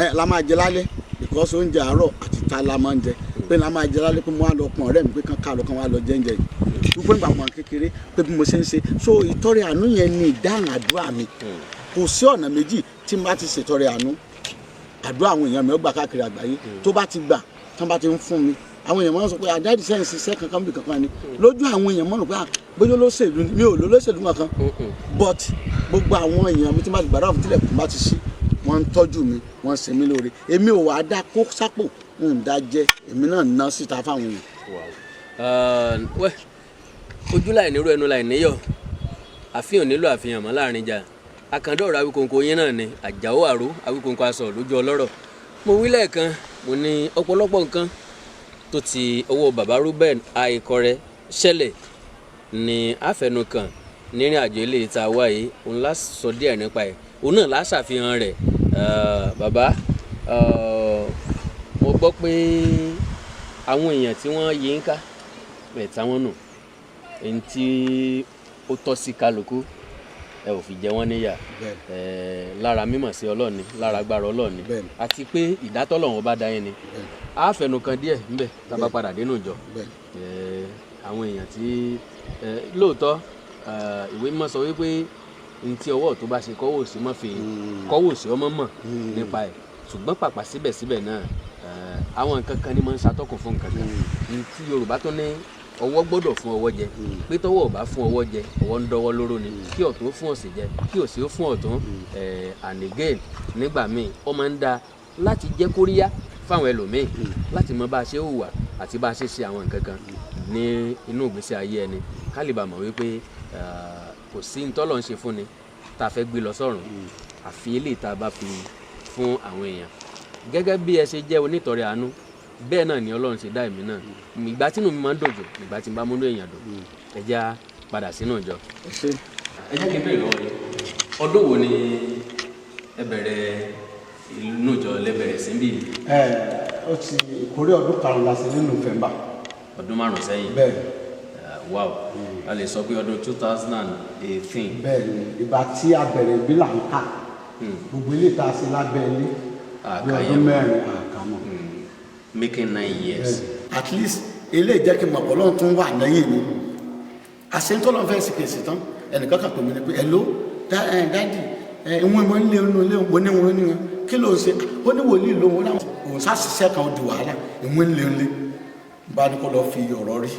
ẹ la máa jẹ lálẹ́, because oúnjẹ àárọ̀ àti ta la máa ń jẹ, pé la máa jẹ lálẹ́, pé mo wá lọ pọn ọ̀rẹ́ mi pé kán ká lọ, kán wá lọ jẹ́ńjẹ yìí, wípé nígbà mọ̀ kékeré pé bí mo ṣe ń ṣe. So ìtọrẹ àánú yẹn ni ìdáhùn àdúrà mi. Kò sí ọ̀nà méjì tí n bá ti ṣètọrẹ àánú, àdúrà àwọn èèyàn mi ó gbà káàkiri àgbáyé. Tó bá ti gbà tán, bá ti ń fún mi, àwọn èèyàn máa ń sọ pé àdáàdì sẹ́yìn ṣiṣẹ́ kankan bí kankan ni lójú àwọn èèyàn mọ̀nà pé bóyá olóṣèlú ni. Mi ò lólóṣèlú kankan, but gbogbo àwọn èèyàn mi tí bá ti gbàdúrà fún, tilẹ̀kùn bá ti ṣí, wọ́n ń tọ́jú mi, wọ́n ń ṣe mí lóore. Èmi ò wá dá kó sápò ń dá jẹ, èmi náà ná síta fáwọn èèyàn. Wẹ́ ojú láì nírú, ẹnu láì níyọ̀, àfihàn nílò àfihàn mọ́ láàrin jà. Àkàndọ̀rọ̀ Awíkonko yín náà ni Àjàó Àró Awíkonko aṣọ lójú ọlọ́rọ̀. Mo wí lẹ́ẹ̀kan, mo ní ọ̀pọ̀lọpọ̀ nǹkan tó ti ọwọ́ bàbá Reuben Àìkọrẹ ṣẹlẹ̀ ní àfẹnukàn nírìn àjò ilé ìta wá yìí. Òun lá sọ díẹ̀ nípa ẹ̀, òun náà lá ṣàfihàn rẹ̀. Bàbá, mo gbọ́ pé àwọn èèyàn tí wọ́n yí ń ká ẹ̀ táwọn nù, èyí tí ó tọ́ sí kálukú, ẹ ò fi jẹ wọ́n níyà. Lára mímọ̀ sí Ọlọ́ọ̀ni, lára agbára Ọlọ́ọ̀ni, àti pé ìdátọ́lọ́run bá dá yín ni. A fẹnu kan díẹ̀ ńbẹ̀ tá a bá padà dénú ìjọ. Àwọn èèyàn tí lóòótọ́, ìwé mímọ́ sọ wípé n tí ọwọ́ tó bá ṣe kọ́wọ́ sí mọ́ fi kọ́wọ́ sí ọmọ mọ̀ nípa ẹ̀, ṣùgbọ́n pàpà síbẹ̀síbẹ̀ náà, àwọn nǹkan kan ní máa ń ṣàtọ́kùn fún nǹkan kan. N tí Yorùbá tó ní ọwọ́ gbọ́dọ̀ fún ọwọ́ jẹ, pé tọwọ́ ò bá fún ọwọ́ jẹ, ọwọ́ ń dọwọ́ lóró ni. Kí ọ̀tún fún òsì jẹ, kí òsì ó fún ọ̀tún. And again, nígbà míì ó máa ń da láti jẹ́ kóríyá fáwọn ẹlòmíì láti mọ bá a ṣe hùwà àti bá a ṣe ṣe àwọn nǹkan kan ní inú ìgbésí ayé ẹni, ká lè bá mọ̀ wípé kò sí ntọ́lọ̀ ń ṣe fún ni tá a fẹ́ gbé lọ sọ́run, àfi eléyìí tá a bá fi fún àwọn èèyàn. Gẹ́gẹ́ bí ẹ ṣe jẹ́ onítọrẹ àánú, bẹ́ẹ̀ náà ni Ọlọ́run ṣe dá èmi náà. Ìgbà tínú mi máa ń dùn jù ìgbà tí n bá múnú èèyàn dùn. Ẹ já padà sínú ìjọ. Ẹ jẹ́ kí n béèrè lọ́wọ́ yín, ọdún wo ni ẹ bẹ̀rẹ̀ inú ìjọ lẹ́bẹ̀rẹ̀ sí bí? Ẹ ó ti ìkórè ọdún 5 la ṣe ní November. Ọdún 5 sẹ́yìn? Bẹ́ẹ̀. Wow, a lè sọ pé ọdún 2018. Bẹ́ẹ̀ ni, ìgbà tí a bẹ̀rẹ̀ bí là ń kà, gbogbo ilé tá a ṣe lábẹ́ ilé bí Àkàyẹ̀. ọdún 4 àkàmọ́. Making 9 years. At least eléyìí jẹ́ kí n mọ̀ pé Ọlọ́run tún wà lẹ́yìn mi. Àṣentọ́lọ́run fẹ́ sìkèsì tán, ẹnìkan kan pè mí ní pé, "Hello daddy, ẹ ìwọ̀n ìmọ̀ nílé inú ilé." Mo ní wọn ní wọn, kí ló ń ṣe? Ó ní wòlíì lóhun láwọn òun ṣàṣìṣe kan, ó di wàhálà, ìwọ̀n nílé nílé bá ní kó lọ fi iyọ̀ rọrí.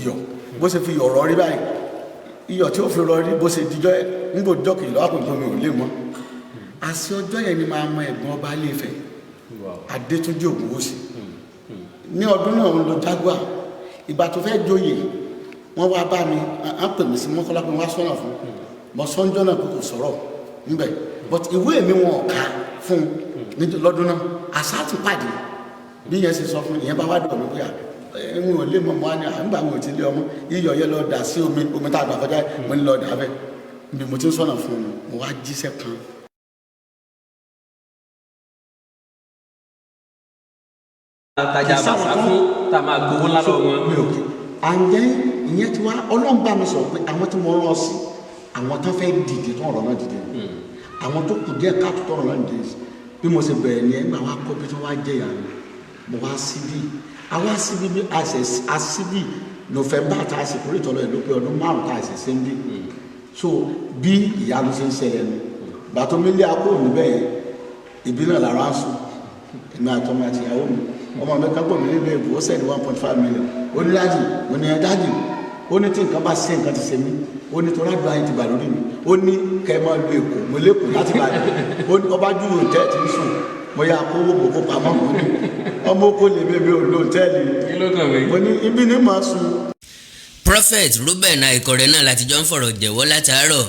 Iyọ̀ bó ṣe fi iyọ̀ rọrí báyìí, iyọ̀ tí ó fi rọrí, bó ṣe dijọ́ ẹ nígbò dijọ́ kejì lọ́wọ́ àpò mi ò lè mọ́. Àṣẹ ọjọ́ yẹn ni máa mọ ẹ̀gbọ́n ọba ilé Ifẹ̀, Adétúnjì Ògúnwùsì. Ní ọdún náà ń lo Jaguar. Ìgbà tó fẹ́ joyè, wọ́n wá bá mi, à ń pè mí sí Mọ́kọ́lá pé wọ́n á sọ́nà fún mọ sọ́njọ́ náà pé kò sọ̀rọ̀ ńbẹ̀, but ìwé mi wọn ò ká fún un lọ́dún náà. Àṣà ti pàdé bí yẹn ṣe sọ fún ìyẹn bá wá dọ̀ mí pé ẹ̀hún ò lè mọ̀ mọ́ á ní àgbà àwọn ò ti lé ọmọ iyọ̀ yẹn lọ dà sí omi, omi tá a gbà kọjá. Mo ní lọ dà bẹ́ẹ̀ bí mo ti ń sọ̀nà fún un, mo wá jíṣẹ́ kan. Tajà bàṣà fún tá a máa gbowó ńlá lọ́wọ́ wọn. Mi ò kí. And then ìyẹn ti wá, Ọlọ́run bá mi sọ̀rọ̀ pé àwọn tí mo rán ọ sí, àwọn tó fẹ́ dìde tó ọ̀rọ̀ náà dìde, àwọn tó kù díẹ̀ káàtó tó ọ̀rọ̀ náà dìde. Bí mo ṣe bẹ̀rẹ̀ ni ẹgbẹ́ wa kọ́ bí tí wọ́n wá jẹ́ ìyá mi, mo wá síbí, àwa síbí bí a síbí November tá a sì kúrò ìtọ́lọ́ ẹ̀ ló pé ọdún 5 tá a ṣẹ̀ ṣe ń bí. So bí ìyanu ṣe ń ṣẹlẹ̀ nu gbàtọ́ mi lé akó níbẹ̀ yẹn, ìbí náà lára ń sùn, èmi àtọmọ àti ìyàwó mi. Ọmọ mi kan pọ̀ mí nílé ìbò, ó send 1.5 million. Ó ní, "Daddy." Mo ní, "Ẹ daddy." Ó ní tí nǹkan bá ṣe, nǹkan ti ṣe mí. Ó ní torí àdúrà yìí ti bà lórí mi. Ó ní kẹ́ ẹ máa lu Èkó. Mo lẹ́kọ̀ọ́ láti bá ó ní ọba júwò tẹ́ ti ń sùn. Mo yà kó owó kó pamọ́. Mo ní ọmọ oko lè mi, mi ò lo hòtẹ́ẹ̀lì. Kí ló kàn mí? Mo ní ibi ní màá sùn. Prophet Reuben Àìkọrẹ náà láti jọ ń fọ̀rọ̀ jẹ̀wọ́ látàárọ̀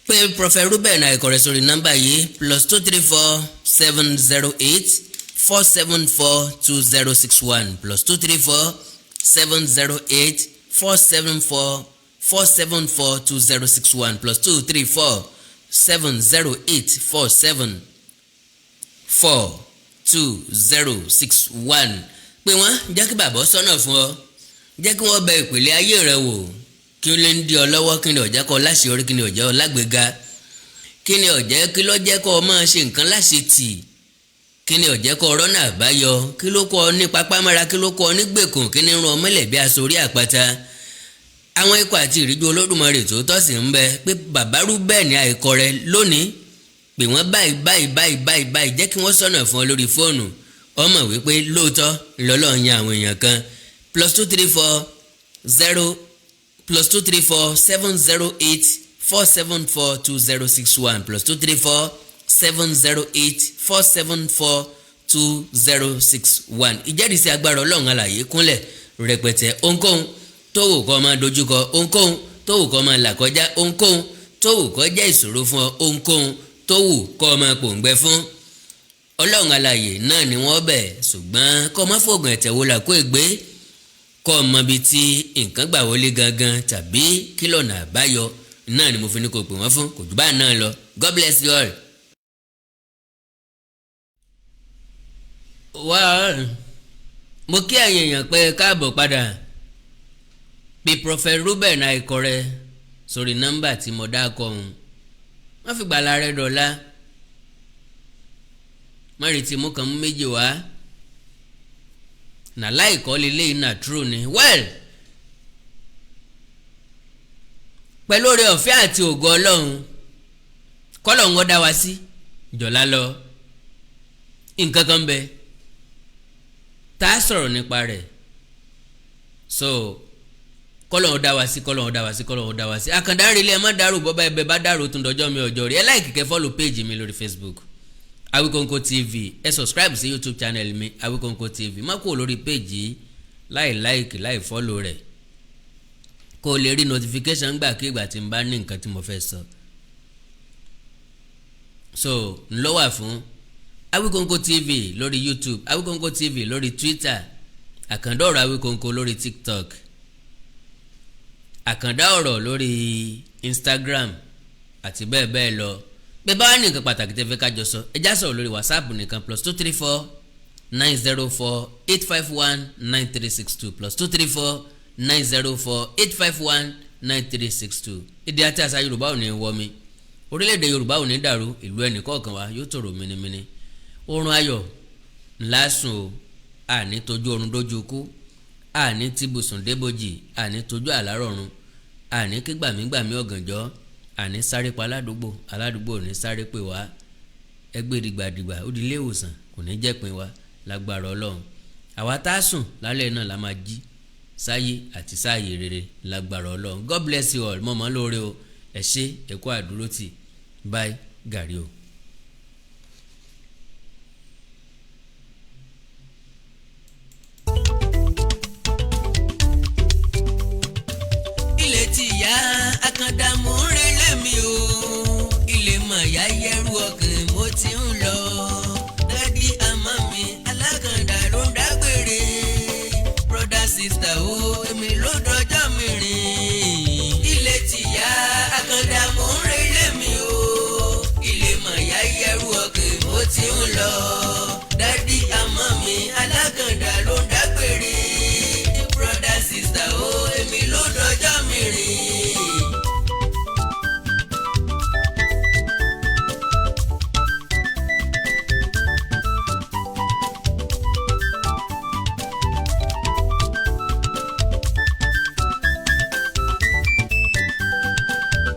pé Prophet Reuben Àìkọrẹ sórí nọ́mbà yìí, +234 708 474 2061, +234 708 474 474 2061, +234 708 47 4 2 0 6 1. Pé wọ́n jẹ́ kí bàbá sọ́nà fún ọ, jẹ́ kí wọ́n bẹ ìpìlẹ̀ ayé rẹ wò. Kí ó lè ń di ọ lọ́wọ́? Kí ni ó jẹ́ kó láṣeyọrí? Kí ni ó jẹ́ ọ lágbèéga? Kí ni ó jẹ́, kí ló jẹ́ kó o máa ṣe nǹkan láṣẹ tì? Kí ni ó jẹ́ kó rọ́nà àbáyọ? Kí ló kọ́ ọ ní pápámọ́ra? Kí ló kọ́ ọ ní gbèkùn? Kí ni rún ọ mọ́lẹ̀ bí aṣọ orí àpáta? Àwọn ikọ̀ àti ìríjú Olódùmarè tòótọ́ sì ń bẹ pé bàbá Reuben Àìkọrẹ lónìí. Pè wọ́n báyìí báyìí báyìí báyìí báyìí, jẹ́ kí wọ́n sọ̀nà fún ọ lórí fóònù. Ọmọ wípé lóòótọ́ lọ́lọ́run yan àwọn èèyàn kan. +234 0 +234 708 474 2061, +234 708 474 2061. Ìjẹ́rìísí agbára Ọlọ́run alàyè kúnlẹ̀ rẹpẹtẹ. Ohunkóhun tó wù kó máa dojúkọ, ohunkóhun tó wù kó máa là kọjá, ohunkóhun tó wù kó jẹ́ ìṣòro fún ọ, ohunkóhun tó wù kó máa pòǹgbẹ fún, Ọlọ́run alàyè náà ni wọ́n bẹ̀. Ṣùgbọ́n kó má fògùn ẹ̀tẹ̀ wo là kó ègbé, kó mọ ibi tí nǹkan gbà wọlé gangan tàbí kí lọ́nà àbáyọ náà ni mo fi ní kó pè wọ́n fún. Kò jù báà náà lọ. God bless you all. Well, mo kí ẹ̀yin èèyàn pé káàbọ̀ padà. Bí Prophet Reuben Àìkọrẹ sórí nọ́mbà tí mo dá kọ òun, wọ́n fi gbàlà rẹ̀ dọ̀la. Má retí mú kan mú méjì wá nà láìkọ́ lélẹ́yìn náà, true ni. Well, pẹ̀lú oore ọ̀fẹ́ àti ògo Ọlọ́run, kọ́lọ̀ ń dá wa sí jọ̀lá lọ. Nǹkan kan bẹ tá a sọ̀rọ̀ nípa rẹ̀. So kọ́lọ̀ ń dá wa sí, kọ́lọ̀ ń dá wa sí, kọ́lọ̀ ń dá wa sí. Àkàndá rí ilé ẹ má dàrú bọ́bá ẹbẹ bá dàrú tún dọjọ́ mi ọjọ́ rí. Ẹ like, kẹ́ follow page mi lórí Facebook, Awikonko TV. Ẹ subscribe sí YouTube channel mi, Awikonko TV. Má kúrò lórí page yìí láì like, láì follow rẹ̀, kó o lè rí notification gbà kí ìgbà tí n bá ní nǹkan tí mo fẹ́ sọ. So ńlọ wà fún Awikonko TV lórí YouTube, Awikonko TV lórí Twitter, Àkàndá Ọ̀rọ̀ Awikonko lórí TikTok, Àkàndá Ọ̀rọ̀ lórí Instagram àti bẹ́ẹ̀ bẹ́ẹ̀ lọ. Bẹ́ẹ̀ bá wà ní nǹkan pàtàkì tẹ́ fẹ́ ká jọ sọ, ẹ já sọ̀rọ̀ lórí WhatsApp nìkan: +234 904 851 9362, +234 904 851 9362. Èdè àti àṣà Yorùbá ò ní wọ́ mi, orílẹ̀-èdè Yorùbá ò ní dàrú, ìlú ẹnì kọ̀ọ̀kan wa yóò tòrò mínímíní. Oorun ayọ̀ ńlá sùn o. Àní tójú oorun dójú ikú, àní tìbùsùn débòjì, àní tójú àlárọ̀run, àní kí gbàmígbàmí ọ̀gànjọ́, àní sáré pa aládùúgbò, aládùúgbò ò ní sáré pè wá. Ẹgbẹ́ dìgbàdìgbà ó di ilé ìwòsàn kò ní jẹ́pin wa lágbára Ọlọ́run. Àwa tá a sùn lálẹ́ náà la máa jí sáyé àti sáàyè rere lágbára Ọlọ́run. God bless you all. Mọ̀mọ́ lóore o. Ẹ ṣé, ẹ kú àdúrótì. Bye gàrí o. Ilé tí ìyá Àkàndá mò ń relé mi o, ilé mọ̀ọ́yá yẹrù ọkàn mo ti ń lọ. Daddy àmọ́ mi alákàndá ló ń dágbére. Brother, sister o, èmi ló dọjọ́ mi rìn. Ilé tí ìyá Àkàndá mò ń relé mi o, ilé mọ̀ọ́yá yẹrù ọkàn mo ti ń lọ. Daddy àmọ́ mi alákàndá ló ń dágbére. Brother, sister o, èmi ló dọjọ́ mi rìn.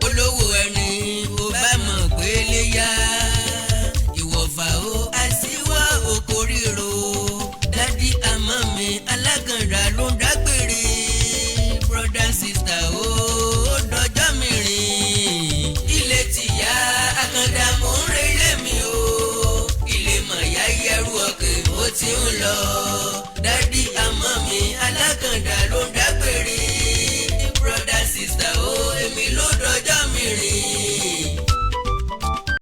Olówó ẹni ó bá mọ̀ pé lè yá ìwọ̀fà ó àṣìwọ́ oko ríro.